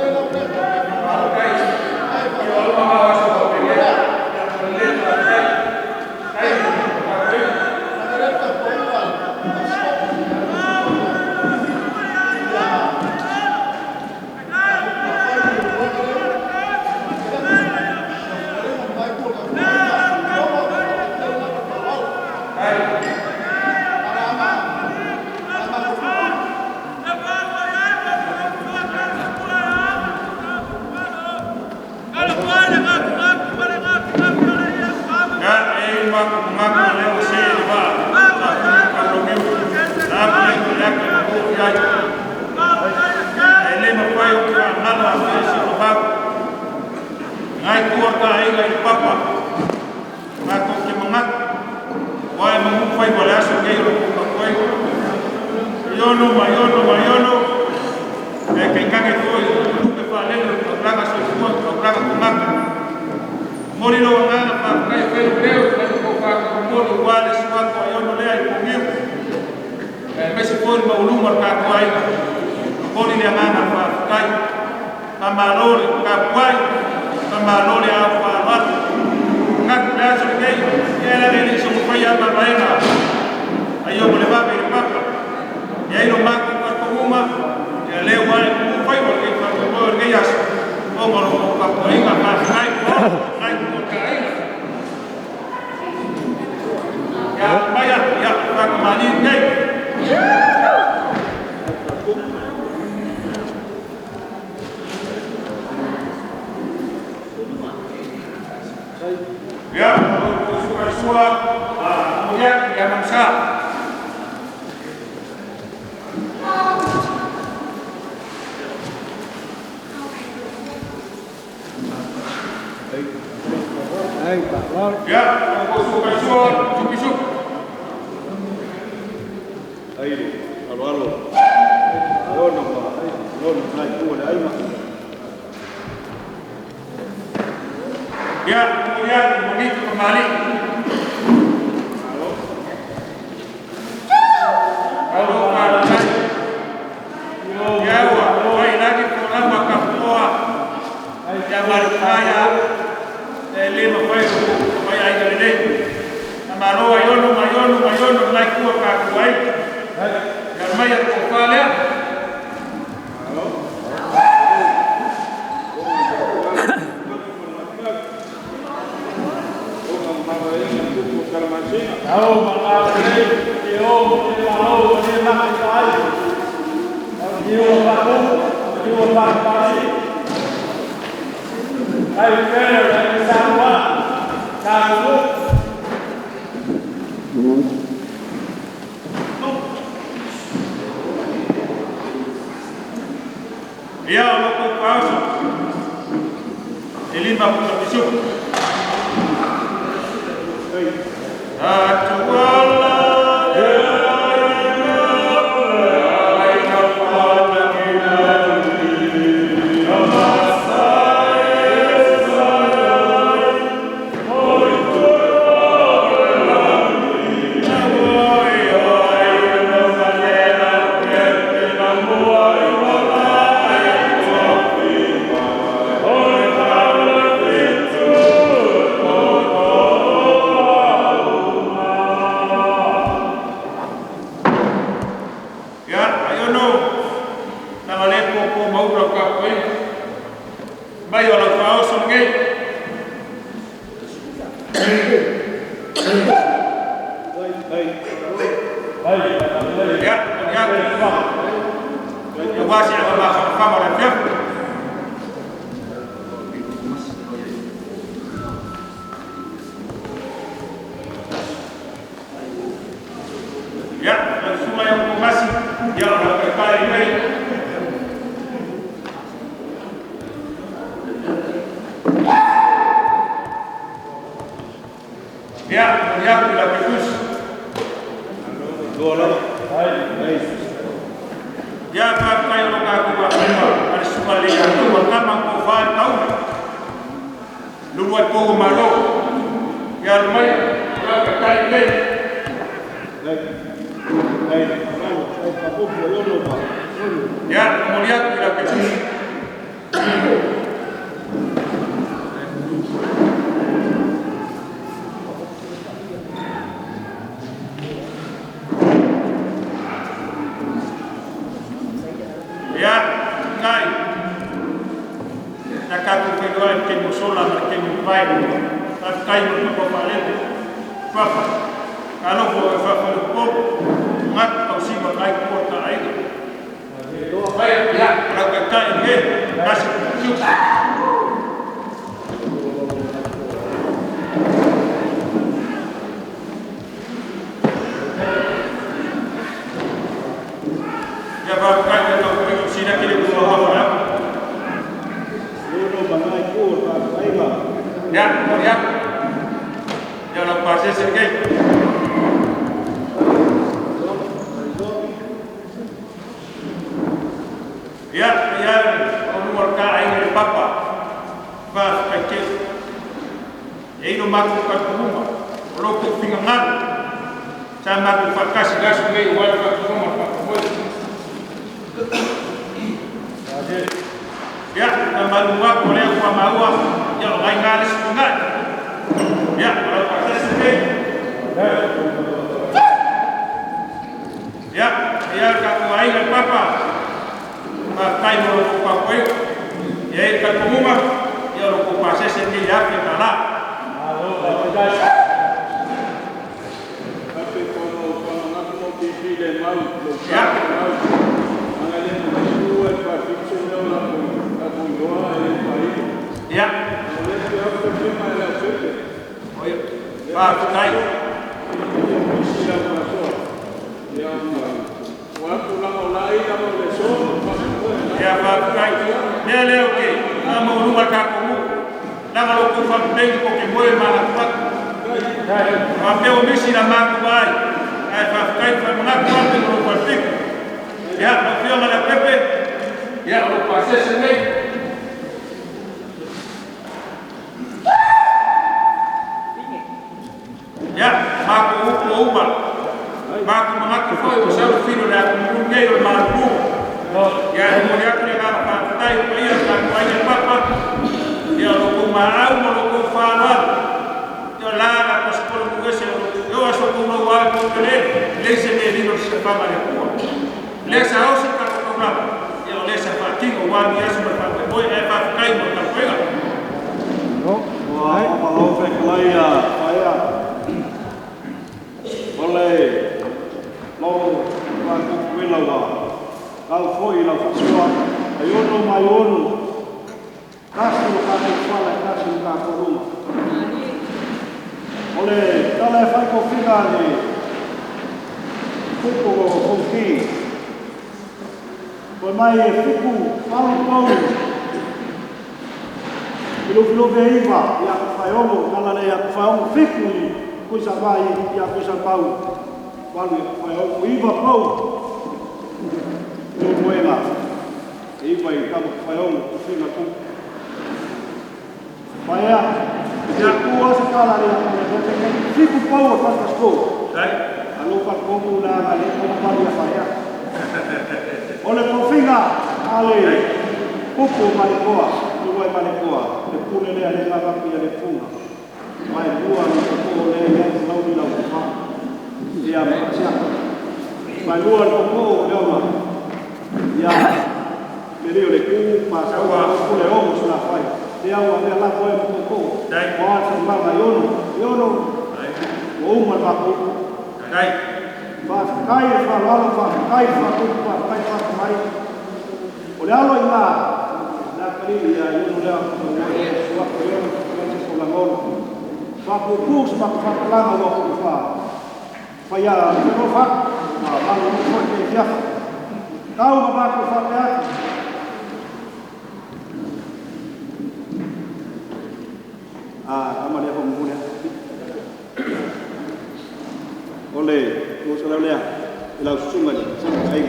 Thank you. Aiono, Maiono, Maiono, e kaikage foi, lupe whaalele, kaulaga soifua, kaulaga kumaka. Mori lo agaga whaakai whelu leo, whelu ko whakakumori, wale suako aiono lea i pongiu. E mese foi mauluma o kākua aiga. Mori le agaga whaakai. Pamalole, kapuai, pamalole au whaalwatu. Ngaku le aso le kei, e la le so mo ya mabaena. Ayo mo le ba le papa. Ya ilo mako ka kuma, ya le wa le ku fai mo ke fa mo le ya so. O mo lo ka ko inga pa ai ko ai ko ka ai. Ya maya ya pa ko mali nei. Ya, sua kemudian ya mangsa. Ya, sua suka. Ai, alo alo. Lono pa, lono nai ku le aima. Ya, kemudian begitu kembali. Halo, ya, wah, lagi pulang maka poa. Ya, markaya, lima fai, fai ai galene. Amaro ayono, mayono, mayono, nai ku ka kuai. Ya, maya ko falea. Halo. Ya lo ko Elima puta Ia, ia, o lua ka ai le papa. Fa kai te. E ino maku ka kuma. O lo ku finga. Sa maku fa kasi gasu nei wa fa kuma fa mo. Ia, na malunga ko le ko maua. Ia o ngai ngale sunga. Ia, o lo pa se. Ia, ia ka ku ai le papa. Ma kai mo ko pa ko. Ia e ka kuma. Ia lo ko pa se se ni ya pe la. Ya. Oye, va, kai. Ya, va, kai. Le le oke. Amo lunga ka komu. Nanga lo ko fa pe ko ke moe mala fa. Ma pe o misi na ma ko ai. Ai fa kai fa mga ko pe ko fa pe. Ya, lo fio la pepe. Ya, lo pase se nei. Ya, mako upu uma. Mako mangaki foi o seu filho le aku nei o malu. Ya, mo le aku le ka pa tai o ia ka ko ai papa. Ya lo ko maau mo lo ko fa la. Yo la la ko skolo mo ese yo aso ko mo wa ko le le se me vino se fama le ko. Le sa o se ka ko la. Ya le sa fa tingo wa mi aso pa ko e pa kai mo ka ko. No, wa ma lo fe klaia, paia. Ole, lau whākukuela wā, kau foi lau whasua, ai ono mai ono, kasi o kātou whala, kasi o kātou ruma. Ole, tala e whai kowhinga le kupu o kouki, koe mai e whiku, whalu pau, i lufilufi e iwa, i aku whaiomo, tala le aku whaiomo whiku i kuisa mai ia kuisa pau walu ia whai iwa pau no moenga iwa i kama whaiongo tuwhinga tu whaia ia kua se kala rea fiku pau o whakasko alo whakomu nā ngā le koma pari a whaia o le kowhinga ale kupu manekoa luai manekoa le pune lea le ngarapi a le punga mai lua ni ko le ia lau ni lau fa ia ma sia mai lua ni ko le ma ia le le ku pa sa wa ko le o mo sa fai ia wa me la ko e ko ko dai wa sa ma ma yono yono o ma pa ko dai fa kai fa la fa kai fa ko fa kai fa mai o le alo ina la kali ia yono le ko so ko yono ko la ngolo fa ku sa fa langa wa ku fa fa ya ko fa ma ma lo ko te ya tau ma ko fa te a ama le ko mo le ole ko sa le la sunga le sa ai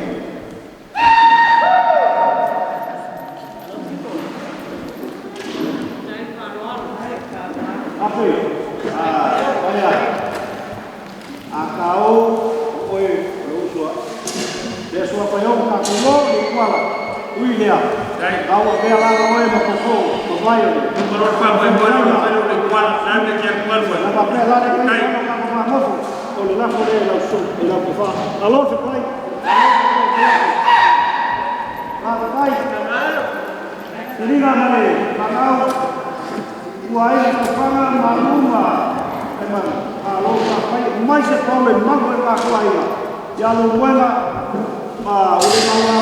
ape a a kau oi lo sua le sua pa yo ka ko lo ni kwala ui lea kau a pea lava oe ma koko ma vai o mo lo fa mo mo lo le kwala la me ke kwala la pa pea la le kai ka ko ma mofo o le la fo le la su e la ko fa alo se kai la kai Sirina male kau ua ai ka fanga maluma e mana alo ka fai mai se pau le mango e ka koa ia ia lo muela ma o le maua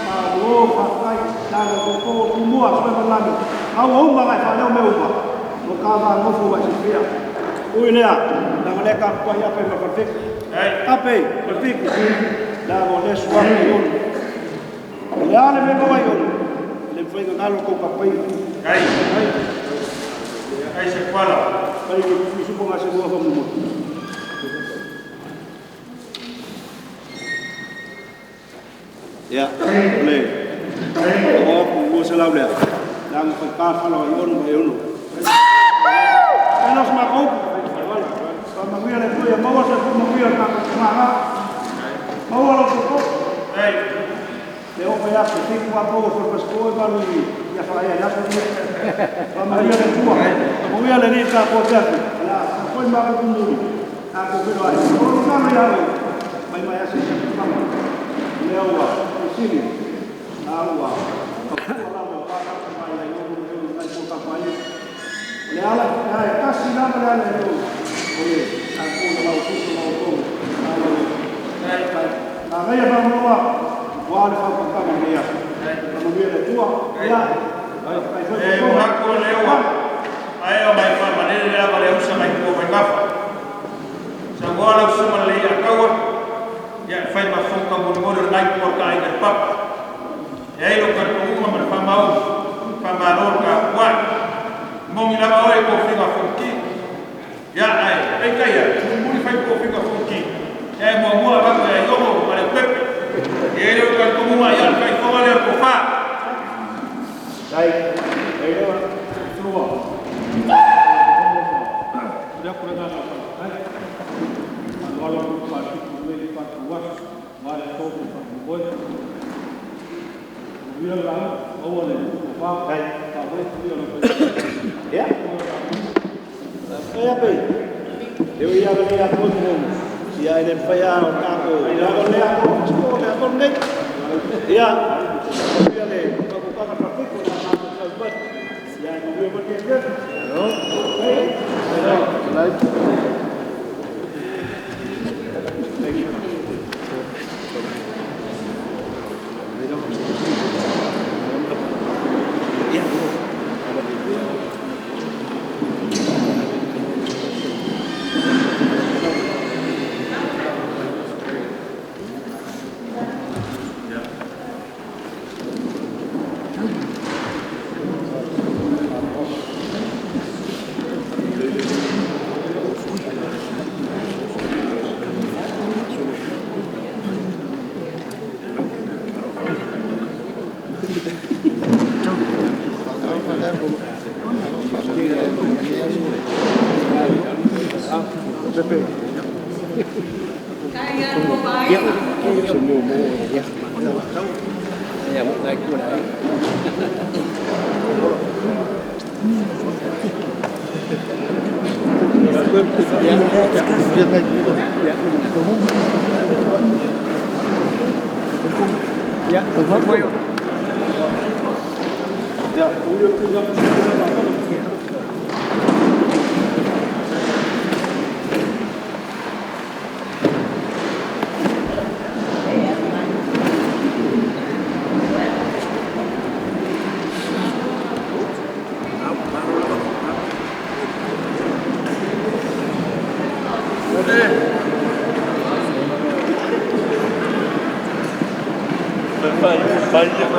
ma lo ka fai na ko ko kumua soe malami au o uma ka leo me uma o ka va ngofo wa sifia ui lea na le ka koa ia pe ma ka fik ape ma fik na mo le sua ko le ale me mo ai le fai na lo ko ka pai ai ai se kwala pai ko fi su ko ma se mo fa mo ya le O ku ua se lau lea. Langa fai ka whala wa i ono ma e ono. Tēnā se mākou. Whamanuia le Atua ia maua se manuia o le tātou tamaga. Maua lau koko. Le o fai atu, fiku a pou o whakasiko e malu i ia whaea i aso ni. Whamanuia le Atua. Whamanuia le ni tākou te atu. La, whakoi mākou kumuri. Tākou whiro ai. O lo ngana ia au. Mai mai ase se mama. Lea ua, sili. La ua. Whakua lava o whakata mai ai ono e ono ngai kō tāpai. O le ala, e tasi lava le ala e tō. O le, tākou na lau kuso lau tō. Nā ngai a whangamoa, wā le whakatanga nei aso. Whamanuia le Atua, ia, E muhaku o le ua, ae o mai whamanene le awa le usa mai kua mai mafa. Sa ngoa lau suma le ia kaua, ia e whai mafonga moni le nai kua ka aina papa. E ai lo ka kuunga ma le whamau, whamalor ka kuai. Mongi lava oe ko whiga fonki. Ia ai, pei kai a, muli whai ko whiga fonki. Ia e mua mua wako ia ioho ma le pepe. E ai lo ka kuunga ia le whai whanga lea ko wha. Dai, ei loa, tua. Lea kore ngā ngā whai. Alo alo pa tipu me pa tua, wa le tō pa ngoi. Ia la, aua le pa, Dai. pa wai ia lo pa. Ia. Ia pe. Leo ia le ia tonu mo. Ia ele whai a o tākou. Ia o lea ko, sko lea ko nei. Ia. Ia le ka ko kaka trafiko na tākou sau bat. Ia no ia ba ke ke. No. Hey. Lai. Thank you.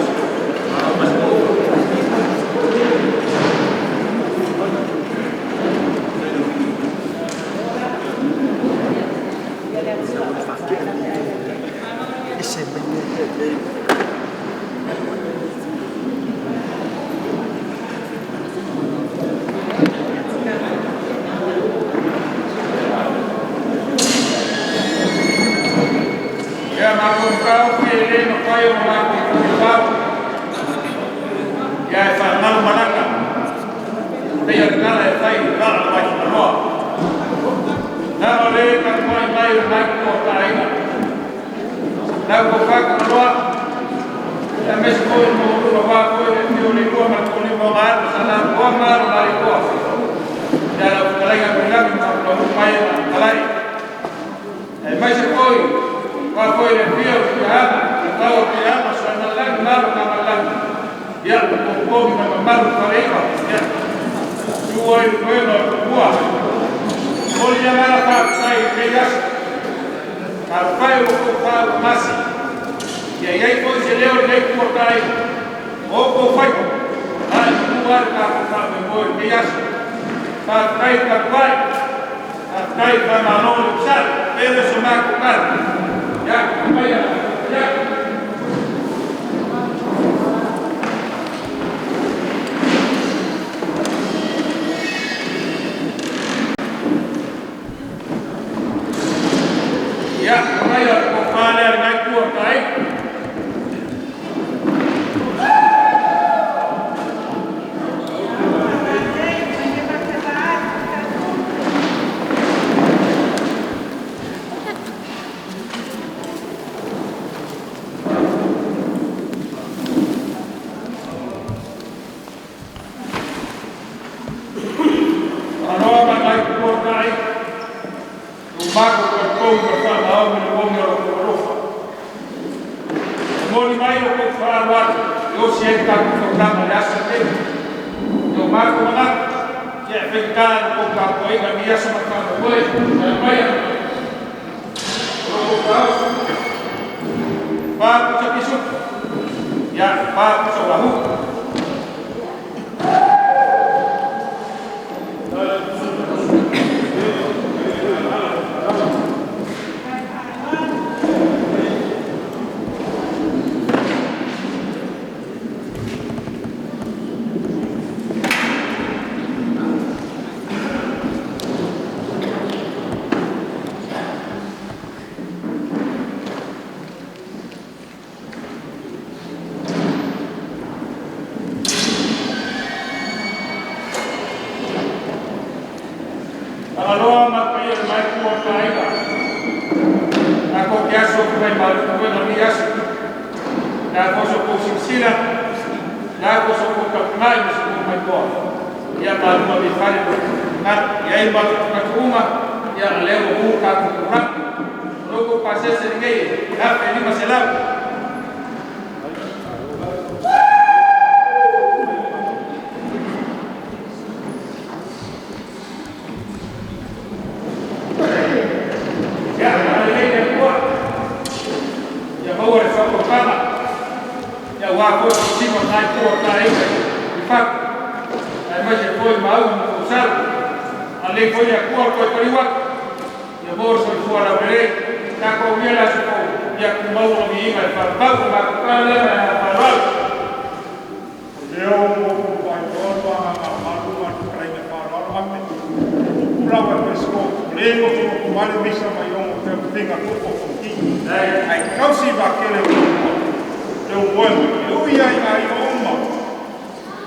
Ia makou kau fi le no kai o ma ko pau. Ia e wha malu malaka. Te ia ngala e whai ka la mai maloa. Na o le ka mai mai o mai ko ta aina. Na ko ka ka maloa. Ia mes ko mo mo wa ko e fi o le ko ma ko ni mo ma sa la ko ma ro la ko. Ia la ka la ka ka ma ko mai alai. E mai se koi wa foi le fio ki ama tau ki ama sa na lang malu ka malang ia ko ko na malu ka reiva ia tua i bueno tua o ia mala pa sai ke ia ka pai o ko pa masi ia ia ko se leo le ko kai o ko fai ai tua ka pa me mo ke ia pa kai ka pai kai ka malo sa pero so ma ko ka. Ya, ya, ya. Tausi ai tatou taulaga i le aso lenei. Ia o matou manatu, ia e faigata le tou tapuaiga i lenei aso ma le faamoemoe. Ae maia, o lo outou faaoso, 4 pusa pisutu, ia 4 pusa ulahu. Tagaloa ma le paia o le maipua o le taaiga. Tatou te aso atu mai malu i lenei aso. Le a foi so outou silasila, le a foi so outou tapunai ma so outou maitoa. Ia malu ave i fale lo manatu. E i ai ma tapuga, ia lea ua mu tatou taulaga. O lo outou pasese lenei e 1,500. Ia, agalelei le Atua, ia maua le faautautaga, ia aua foi le tausiga o lena itu o le aiga i fatu, aemaise foi Mauu ma Tausala. Agalelei foi le Atua le toe taliu atu, ia maua le soifua laulelei, tatou aulia le aso fou, ia tumau le viiga i le faavavau. O le matou tala lea ma le agaga faaaloalo. O lea ua ou faailoa le agaga ma le fetalaiga faaaloalo ape. Tupu lava e Pesco, o le nofonofo mai le misa mai ogo te finga tupo fonti. Ai kausi vakele o le umoe, e ui ai ai o uma.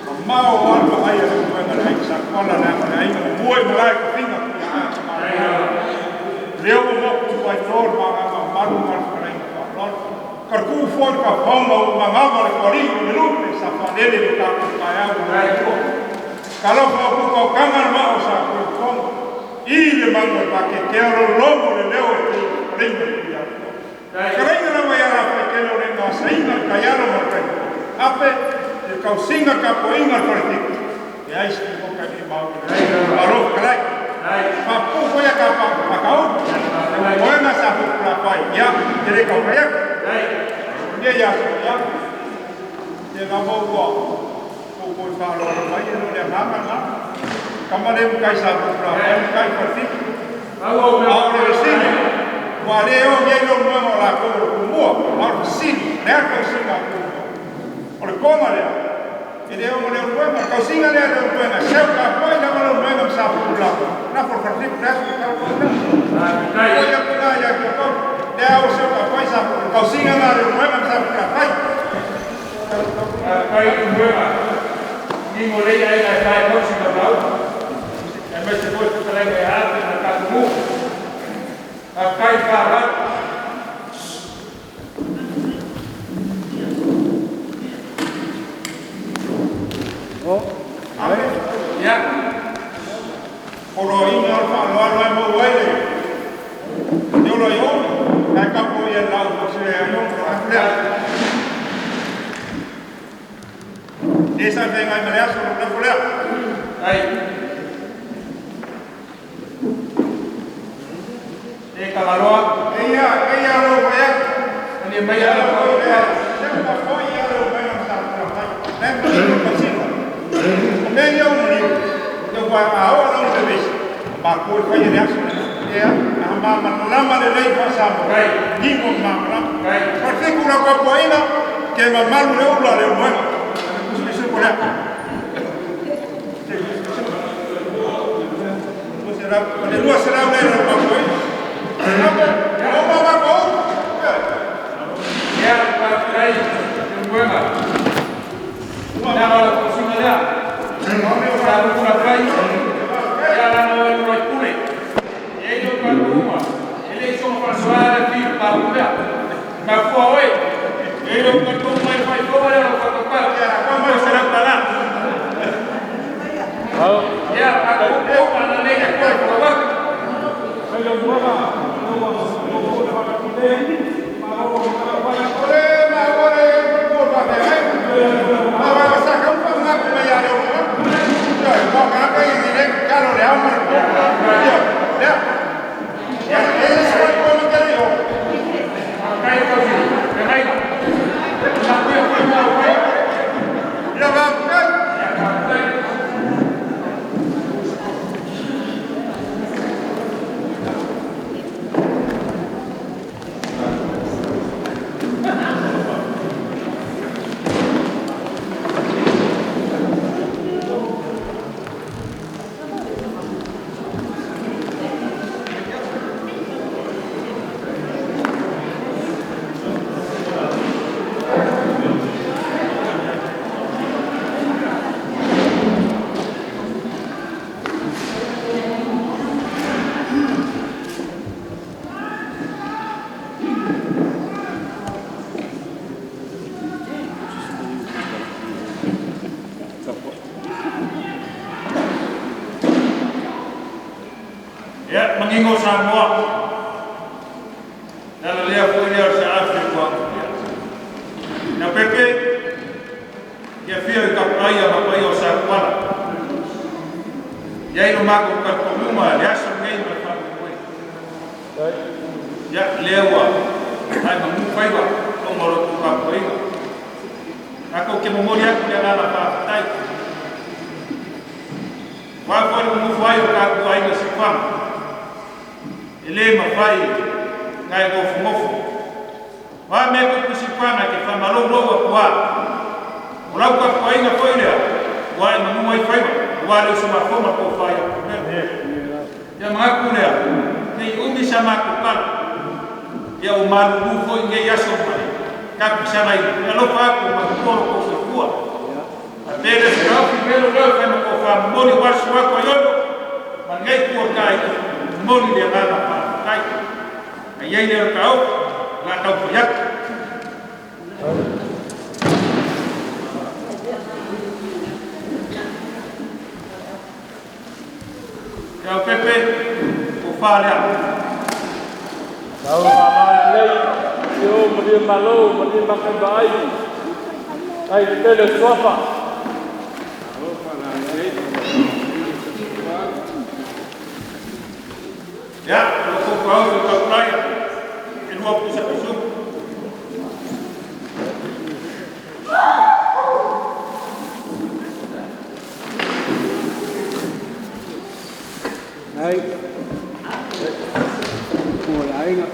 Ma mao alu ai a le umoega le ai sa kuala le aga le aiga o mue malae ka finga kuia a ka mala. Lea ua moku faailoa le agaga malu ma le fetalaiga faaaloalo. Karku foi ka paunga o mangava le kuali o le lupe sa faalele le tatou taeao o le Atua. Kalofa o kuka o kanga le mao sa koe konga. I le mangu o le pakekea lo lomo le leo e te kalinga i Atua. Kalinga lava ia la whaikele o le ngā sainga le kaialo ma le kai. Ape, te kausinga ka poinga le wharetiki. E ai se moka ni mau le. Alo, kalai. Papu foi a ka pakau. Moenga sa pupula pai. Ia, te le kau kaiak. Ia ia ia. Te ngā mau ua. Ko koi whaaloa mai e no le nganga ngā. Kama le mukai sa pupula pai, mukai wharetiki. Ao le vesini. Ua le o ngei lo moenga o la kou o kumua. Ao le vesini. Lea kausinga o kumua. O le konga lea. E le o le moenga. Kausinga lea le moenga. Seu ka pai lava le moenga sa pupula. Na for wharetiki, lea su kau kau lea. Ko ia puna ia kia kau. Lea o seu ka pai sa pupula. Kausinga ngā le moenga sa pupula pai. Kai i moenga. Ningo leia ega e tae kausi ka lau. Aemaise foi fetalaiga ia ate ma le tatou mu. Faafetai i faaaloalo. Ia. Poloaiga o le faaaloalo ai maua ai le te ola i o, ai kapo ia lau o se ai o a lea. Le sa whengai ma le aso lo lafo lea. Ai. E Kangaloa. Eia lo whea. Ani mai ala lo whea. Se ka foi ia lo whea ma sa pura pai. Le ma se ka sino. O me ia o mani. Te wā a o ala o te vesi. Ma koe whai e le aso. Ea, a ma lama le lei wha sa mo. Ningo ma lama. Whawhiku la kwa poaina, ke ma malu le ula le moenga. Kusi ko lea. Le lua se lau le le papoina. O ma ko. Ia, faafetai i le moenga. Lea o le kausiga lea. Sa pupula pai. Ia lana o e lua pule. E ai lo kaluma. E le iso faasoa le fiu pa lea. Ma fua oe. E ai lo kaluma e fai fua lea lo fakapa. Ko se lau tala. Ia, a ko ko ana nei a koe whakawaka. Ole, ma ore, ko pa te ai. Ia, mangingo Samoa. Lala lea foi lea o se afi ua. Na pepe, ia fia i kapaia ma paia o sa kuala. Ia ino mako ka komuma le aso nei ma fa koe. Ia lea ua ai mamu faiva o ngoro ku ka koinga. Ako ke momori aku le ala fa tai. Wa foi mo fai o ka ku ai na sikwang. Ele mafai ngai gofu gofu. Wa me ku sikwanga ke fa malo lo wa kwa. O lau ka koinga foi lea. Wa e mamu ai faiva. Wa le suma foma ko fai ko me. Ia mangaku lea. Nei umi sa mako kala. Ia o malulu foi ngai aso mai. Ka pisana i. Ia lofa aku ma koro ko se kua. A pele se ka fi melo leo fa ma ko fa moni wasu wa ko yono. Ma ngai ku kai moni le ngana pa kai. Ai ai le ka o la tau fo yak. Ia o Pepe o fa lea. Lau mama lei, yo mali malo, mali makan bai. Ai tele sofa. Ia, o ko ko au ka praia. E lua pusa pisu. Ai. Ko le aiga.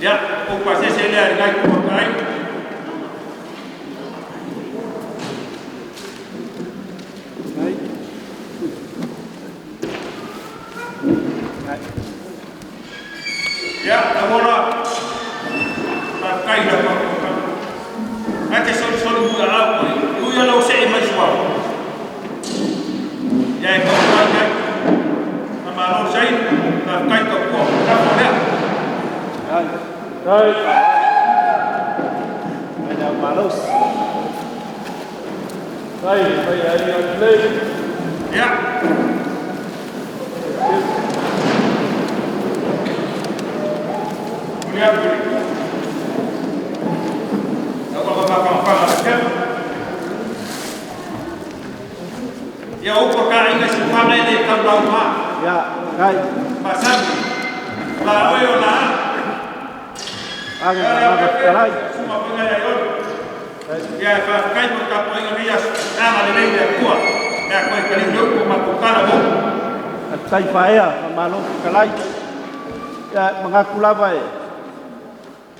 Ia, o pa se se lea ngai ko kai. Ai. Ai. Ia, agora ka kai la ko ka. Ai te soli soli mu ala ko. U ia lau se i mai sua. Ia e ko kai kai. Ma malo sai ka kai ka ko ka ko lea. Ai. Ai. Ai na malos. Ai, ai ai lei. Ia. Ia buli. Au ka ka ka ka ka. Ia o ko ka inga si fa le ka lau ma. Ia, ai. Pasando. La oi o la. Aga aga kalai. Suma pinga ia yo. Ia fa kai mo ka po inga ia ana le le kua. Ia ko ka le ko ma ko kala mo. Tai faea malo kalai. Ia mangaku lava e.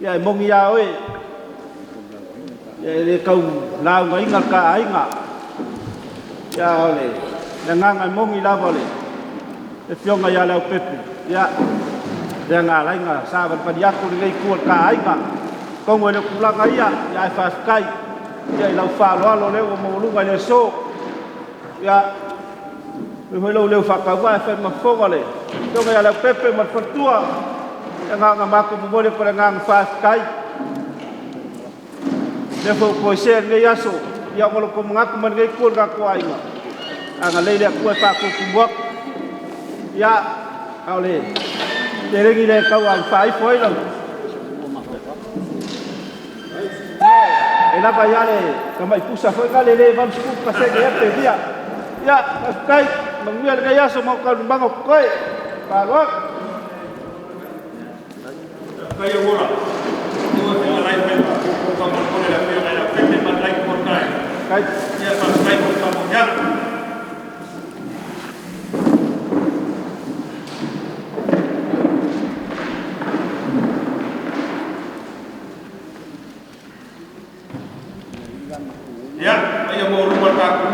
Ia e mongi ia oe. Ia e le kau lauga inga ka aiga. Ia ole. Le nganga e mongi lava le. E fionga ia leo pepe. Ia le ngā lainga sa val pali aku le nei kua ka aiga. Kongo e le kulanga ia, ia e whawhikai. Ia i lau whaaloalo leo o maulunga i le so. Ia, me hoi lau leo whakawa e whai mafonga le. Fionga ia leo pepe ma le whatua. Ia ngā ngā mako momole ko le ngā ngā whawhikai. Le fo ko se nei aso. Ia ngolo ko mangaku ma nei kua ngā kua aiga. Anga leile a kua e whakuku muaku. Ia, au le. Te rengi le kau ai whaifo ai lau. E lava ia le ka mai pusa foi ka le le van sku ka se ke te dia. Ia, kai manguia le aso mau ka lumanga koe. Pa lo. Kai ora. Tu e lai pe ko ka mo ko le pe la pe pe ma lai ko kai. Kai. Ia fa kai ko ka mo ya. Ia, ai mo rumah ka ku.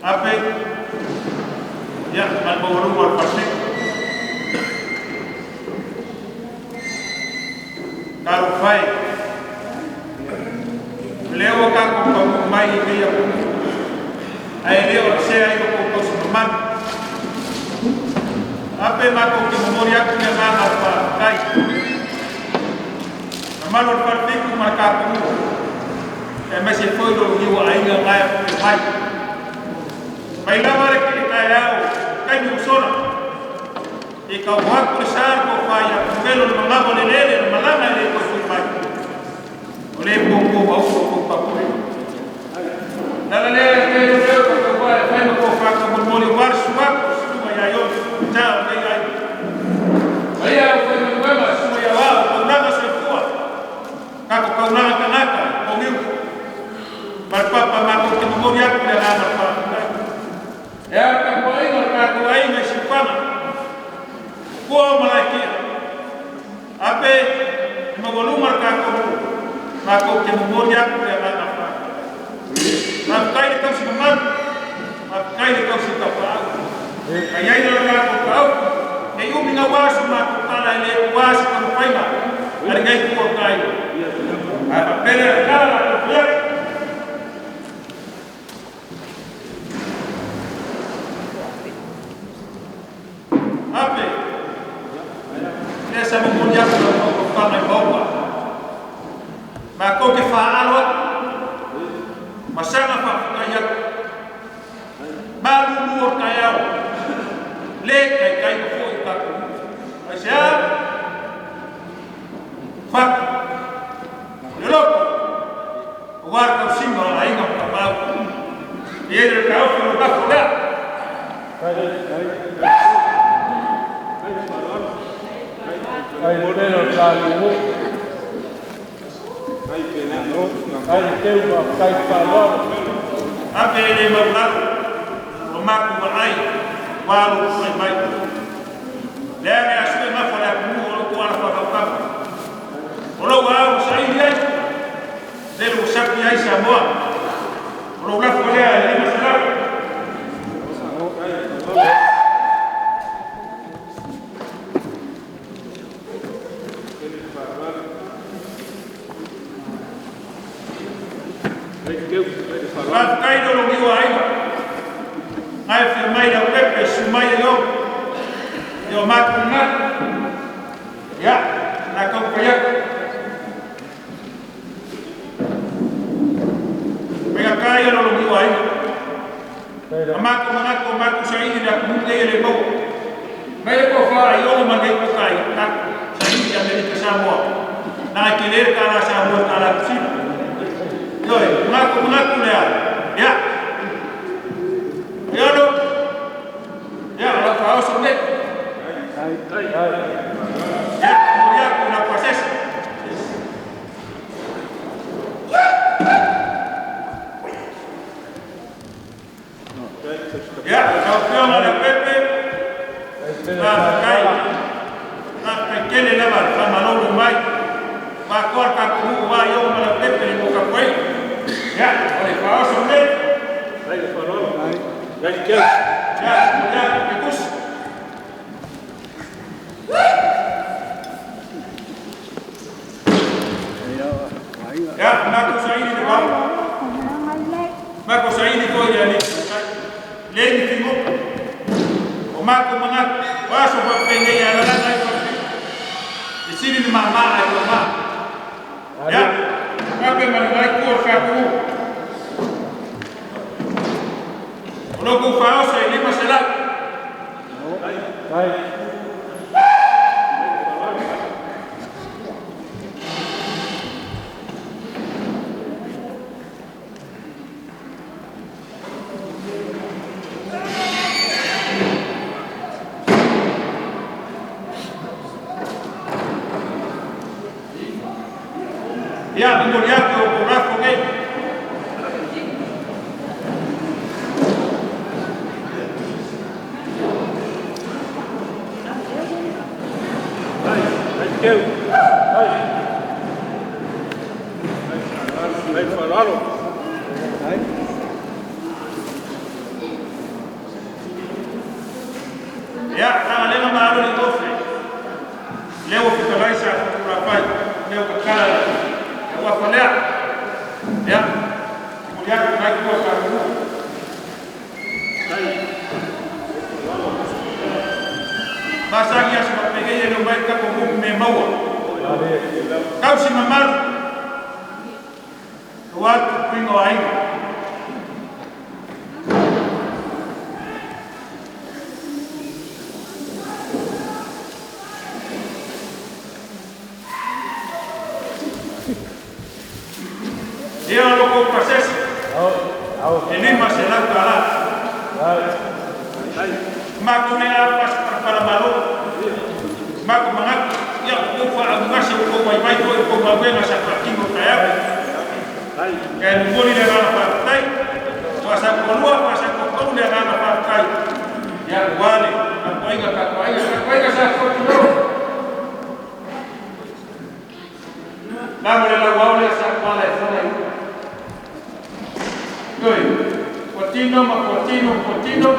Ape. Ia, mal mo rumah pasti. Karu fai. Leo ka ko ko mai i ia ku. Ai leo se ai ko ko ko man. Ape ma ko ke memoria ku ne ma pa kai. Malo parti ku ma ka ku. E me se foi do rio ainda vai vai. Vai lá para que cai ao, cai no sona. Tau aku le sa ko fa ia ku velo le mangawa le lele le malanga le ko fui mai. O le po po au ko ko pa po. La la le le le ko ko fa e fai ko fa ko mo mo war suwa suwa ya yo ta o le ai. Ai ya ko mo mo suwa ya wa ko na se fua. Ka ko ka na ka na ka o mi. Mar papa ma ko te mo ya ku le na pa. E a ka ko ai ka ko ai me sifana. Kua malaikia. Ape magoluma ka ko ma ko te mo ya ku le na pa. Ma kai le tau si mamanu, ma kai le tau si tau. Kai ai le ka ko kau. Nei umi nga wasu ma ko pala le wasu ka mo paima. Ari ngai ku kai. A pa pere ka la ko pere. Ape. Le sa mo ya ko ko pa mai boba. Ma ko ke fa alo. Masanga fa kaya malu luor kaya le kai kai ko i ka ko asia fa le loko war ka singo la inga pa pa e le ka o ka ko la ai modelo la lu ai penano ai teu kai pa ape le mabla o maku ai walu mai mai le me asu ma fo la ku o ko ala fa ka o lo wa o sai ai le lo sa ki ai sa mo o lo la fo le le ma sa Kai lo mi wa ai. Ai fi mai la pepe su mai yo. Yo ma ku na. Ya, na ko ko ya. Mega kai lo mi wa ai. Ma ko ma ko ma ku sai ni la ku le le mo. Mai ko fa yo ma ngai ko kai ta. Sai ni Amerika Samoa. Na ke le ka la Samoa ka la si. Yo, ma ko ma ku le. Ya. Ya no. Ya, la fa o le. Ya, ya con la proceso. Ya, campeón la Pepe. La kai. La kai le va fa manolo mai. Va corta con va yo la Pepe le boca pues. Ya, le fa o le. Ya, ya, que kus. Ya, Marco Saini de Bau. Marco Saini ko ya ni. Le ni timo. O Marco mangat, waso pa penge ya la la ko. Isini ni mama ai ko ma. Ya. Kape man ngai ko ka ko. Lo ku fa o se lima sela. Ai. Ya, memorial ko rafo ngai. Ya, leva ma alo le tofe. Leo fi talaisa ku leo ka kala. Ya wa falea. Ya. Ya ka ku ka ku. Basa kia se pege le mai ka ko me maua. Kau si mamalu. Wa pingo ai. Ia o loko pasesi. E lima se lau tala. Mako me a pas para malo. Mako mangaku. Ia o fa amungase o ko vai vai ko ko mawenga sa pakingo taia. Kaya mumuli le ngana fatai. Wasa ko lua wasa ko ko le ngana fatai. Ia wale ka koinga ka koinga ka koinga sa ko tino. Namo le lau au le sa ko le fona. Toi, potino ma potino potino.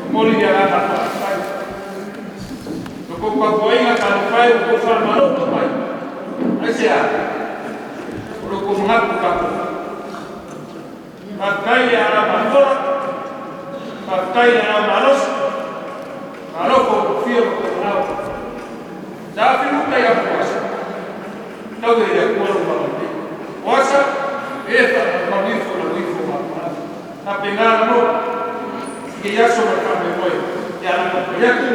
Moli le ngana fatai. Ko ko koinga ka fai ko fa malo to mai. Asia. Ko ko mangaku ka. Fatai le ala mafola. Fatai le ala malos. Maloko fio ko nao. Sa filu ka ya kuasa. Tau ya kuasa ma. Kuasa e fa ma wifo la wifo ma. Na penga no. Ke ya so ma me moi. Ya la ko ya ku.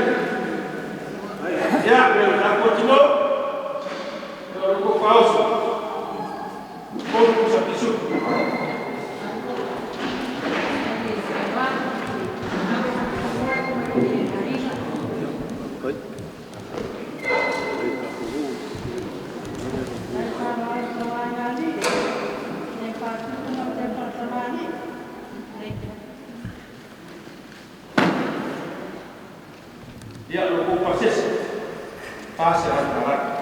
Ya la continuo. Lo ko pausa. Ko sa pisu. Ya lo ko pases. Pase al trabajo.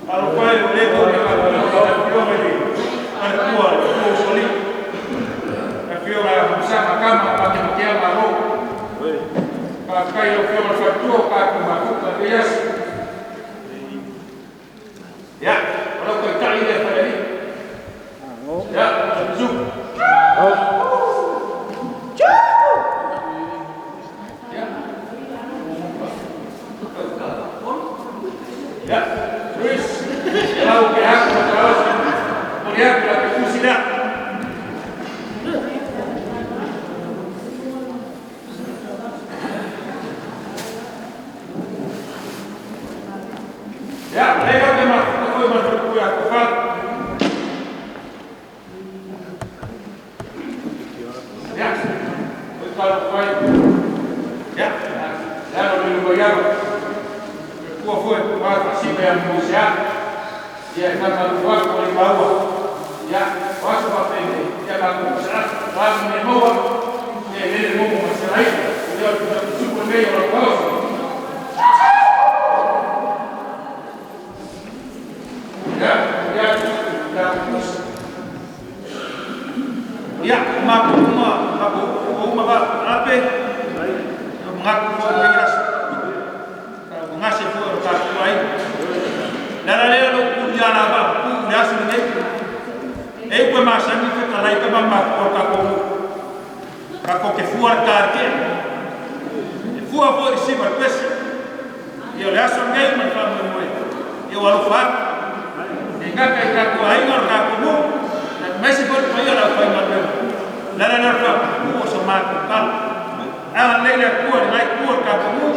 Alo pai o lego ke ka fio me li. Al kua ko soli. A fio la musa kama pa ke ke ma ro. Pa kai o fio fa tu ka ko ma ku ka yes. Ya, alo ko tai le fa li. Ya, zu. Ya. Ya. Luis, lau ke aku terus, kuliah ke kusina. Ya, lego ke ma ko ma ko ya ko fa. Ya. Oi ka ko Ya. Ya lo lo ya. Kua foi pa si me anuncia. Ya ka ka ko ko ni bawa. Ya, wasu pa pende. Ya ka ko sa wa me mo. Ya le mo mo sa ai. Ya su ko me yo ko. Ya, ya ya Ya, ma ko ma ma ko ma ba ape. Mengaku ko ni ngasi fu ka ku ai la la le lo ku ya la ba ku ya su ne e ku ma sa ni ka lai ka ba ma ko ka ko ka ko ke fu ar ka ke e fu a fu si ba pes e o le aso ngai ma fa mo mo e o alo fa e nga ka ka ku ai no ka ku mu me si for pa ya la fa ma la la la fa ku o so ma ku ka a le le ku ar lai ku ka ku mu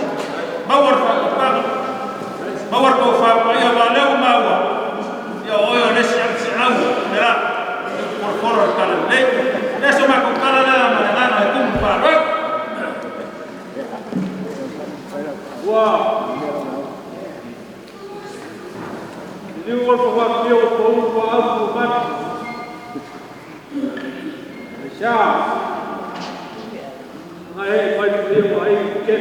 Mawar fa ko pa mawar ko fa pa ya ba le mawa ya o yo le si au la por por kala le eso ma ko kala la ma la na kum pa wa ni wo ko wa pio ko ko au ko ma sha ai mai pio ai ke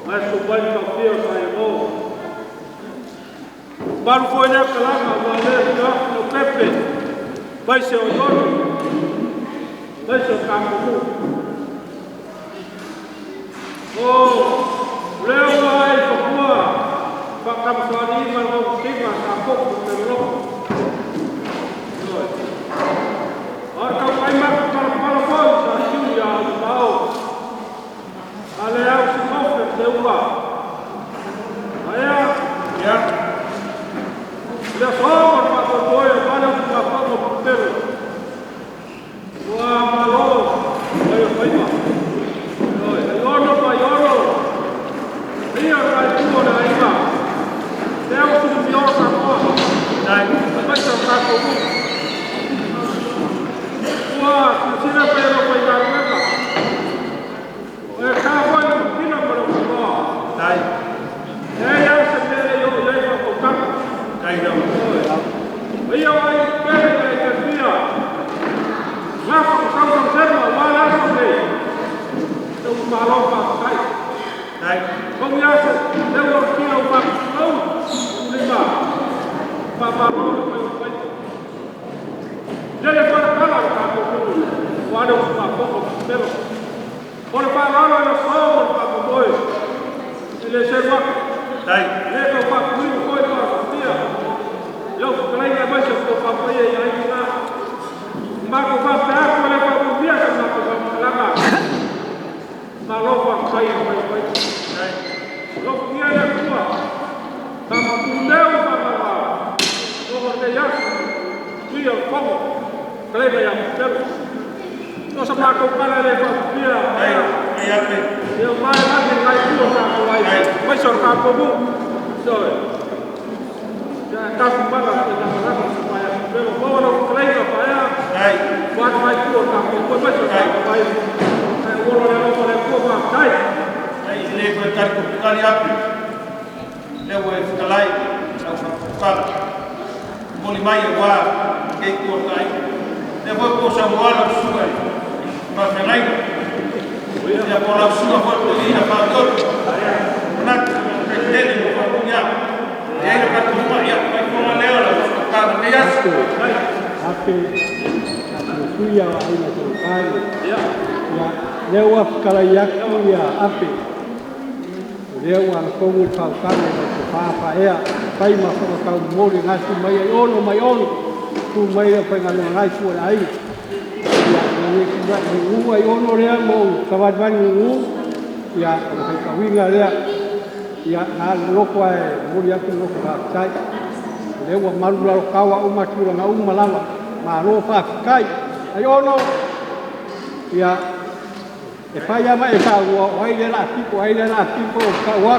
mas o pai café sai bom. Baru foi na calama, valeu, no Pepe. Vai ser o dono. Vai ser o campo. Oh, leo ai papua. Pa kamsani malo tima kapo pelo. Or ka pai ma ka para pa sa siu ya pao. Ale au si kofe te ua. Aia, ya. Le so pa ko toi pa le ka pa ko pelo. Ua malo Faiva. Oi, ai ono pa ai ono. Ia kai tu o le aiga. Te au su mi o sa moa. Dai, mai sa ka ko mu. Ua, sina pe ro pai ka weka. E ka foi le kina mo le mo. Dai. E ia se pere yo le fa ko ka. Dai no. Ia ai pere le te fia. Nga fa ko sa sa se ma wa la sa le. Te u ma lo fa kai. Dai. Ko ia se te o kila u fa ko le ma. Pa pa lo pai. Le fa kala ka ko ko. Wa le fa ko ko pero. O le fa la le so o fa ko moi. Le se wa. Dai. Le ko fa ku ko ko fia. Yo ko lai na mai se ko fa pa ia ai na. Ma ko fa pa ko le fa ku fia ka ma ko fa la ma. Ma lo fa kai mai mai. Dai. Lo fia le tua. Ma ma ku leu fa ma ma. O ko te ya. Ia ko. Kai mai ya pero. No sa ma ko kala le fa fia. Dai. Ai ape. Ia mai la ke kai tu sa ko ai. Mai so ka ko bu. So. Ya ta su pa la ta la ko pa ya. Pero ko no kai ka pa ya. Dai. Wa mai tu ka ko ko mai so ka pa ya. Ai o lo le ko le ko ma kai. Dai le ko ka ko kali ape. Le wo e kalai au fa ko. Moli mai wa ke ko kai. Le wo ko sa mo ala su ai. Ma fe nai. Ia po la sua foi po ina fa to. Na ke tele mo fa ia. Ia ina ka tuma ia kai ko la leo la ka na ia. Ape ape ia ai na ko kai. Ia. Ia leo kala ia ku ia ape. Leo ala ko mo fa ka na ko fa fa ia. Pai ma fa ka mo le ngasu mai ai ono mai ono. Tu mai ia fa ngā ngai su ai. Ia ni ku ni ai ono lea mo ka va ni u. Ia ka ka winga lea. Ia na loko ai mo ia ku loko ka tai. Leo malu la kawa o matura nga uma lava. Ma lo fa kai. Ai ono. Ia e fai ama e ka o ai le la tipo ai le la tipo ka wa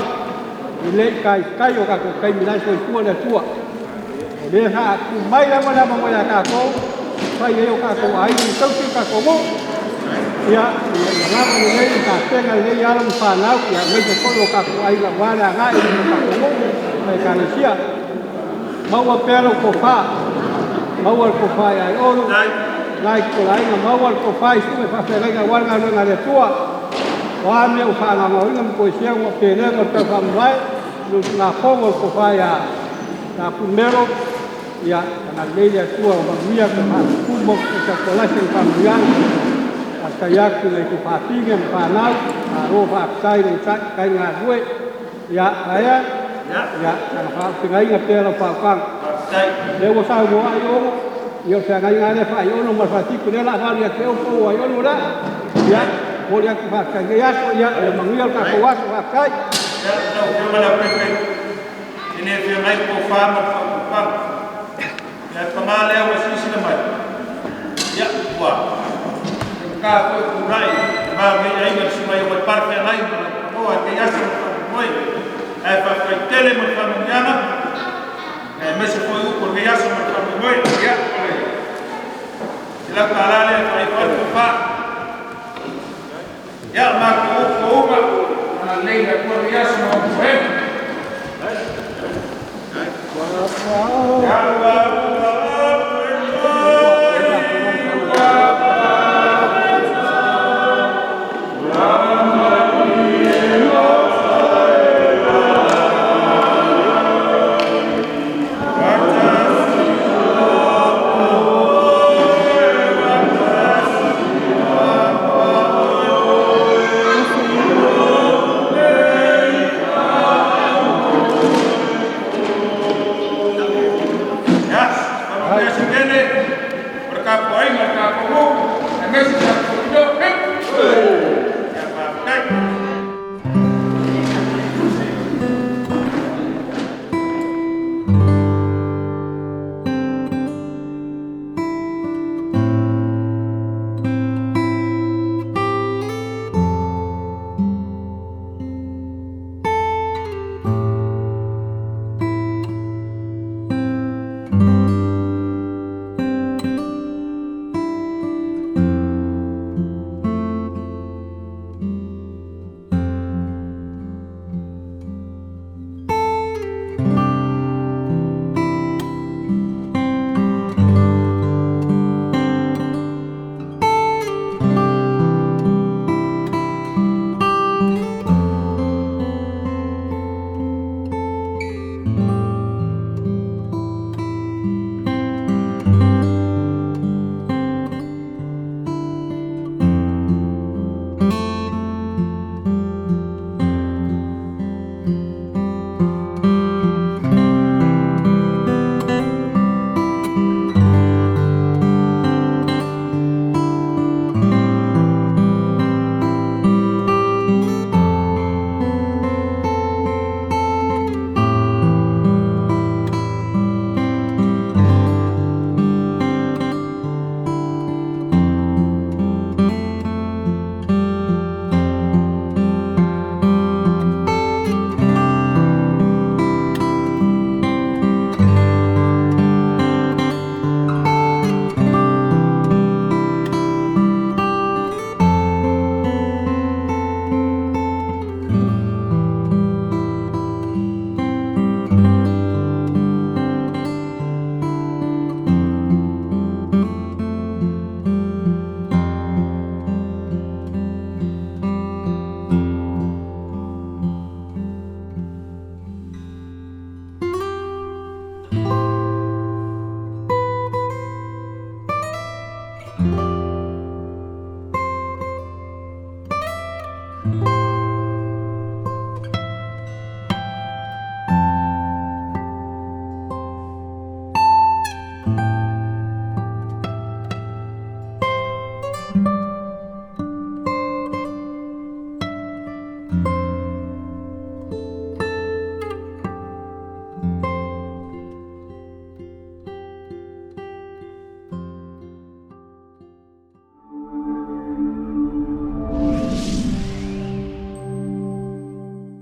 le kai kai o ka ko kai mi la so tua le tua. O le ha ku mai la ma mo ya ka ko fai le o ka ko ai ni tau ka ko mo. Ia ia la mo le ka tenga le ya la fa na ia me ko ko ka ko ai la wa la ga i ka ko mo mai ka le sia. Maua pelo ko fa. Maua ko fa ai ono. Lai ko lai na maua ko fa isu me fa fe ga war ga na le tua. Wa me u fa na mo ina ko sia mo pe le ko ta fa mai lu na ko ko fa ya. Na primero ya na le ya tua ma mia ko fa ku mo ka ko la sen fa mia. Hasta ya ku le ku fa pinge fa na a ro fa sai le sai kai nga hue. Ya aya Ya. Ya na fa pingai nga pe la fa fa. Dai. Le wo sa wo ai o yo sa ngai ngai le fa yo no ma fa ti ku le la fa ya ke o ko ai o la. Ya mo ya ku fa kai ya so ya le manguia ka ko wa fa kai. Ya no ko ma la pepe. Ine fe mai ko fa ma fa fa. Ya pa ma le wa si si na mai. Ya wa. Ka ko ku rai ma me ai ga si mai o par fe nai ko a te ya se mo. Ai fa kai tele mo fa mo. Me se foi o porque ya se me fa mo ya. La talale fa fa fa. Ya ma ko ko uma na lei da cor ya se mo foi. Ya wa Ya.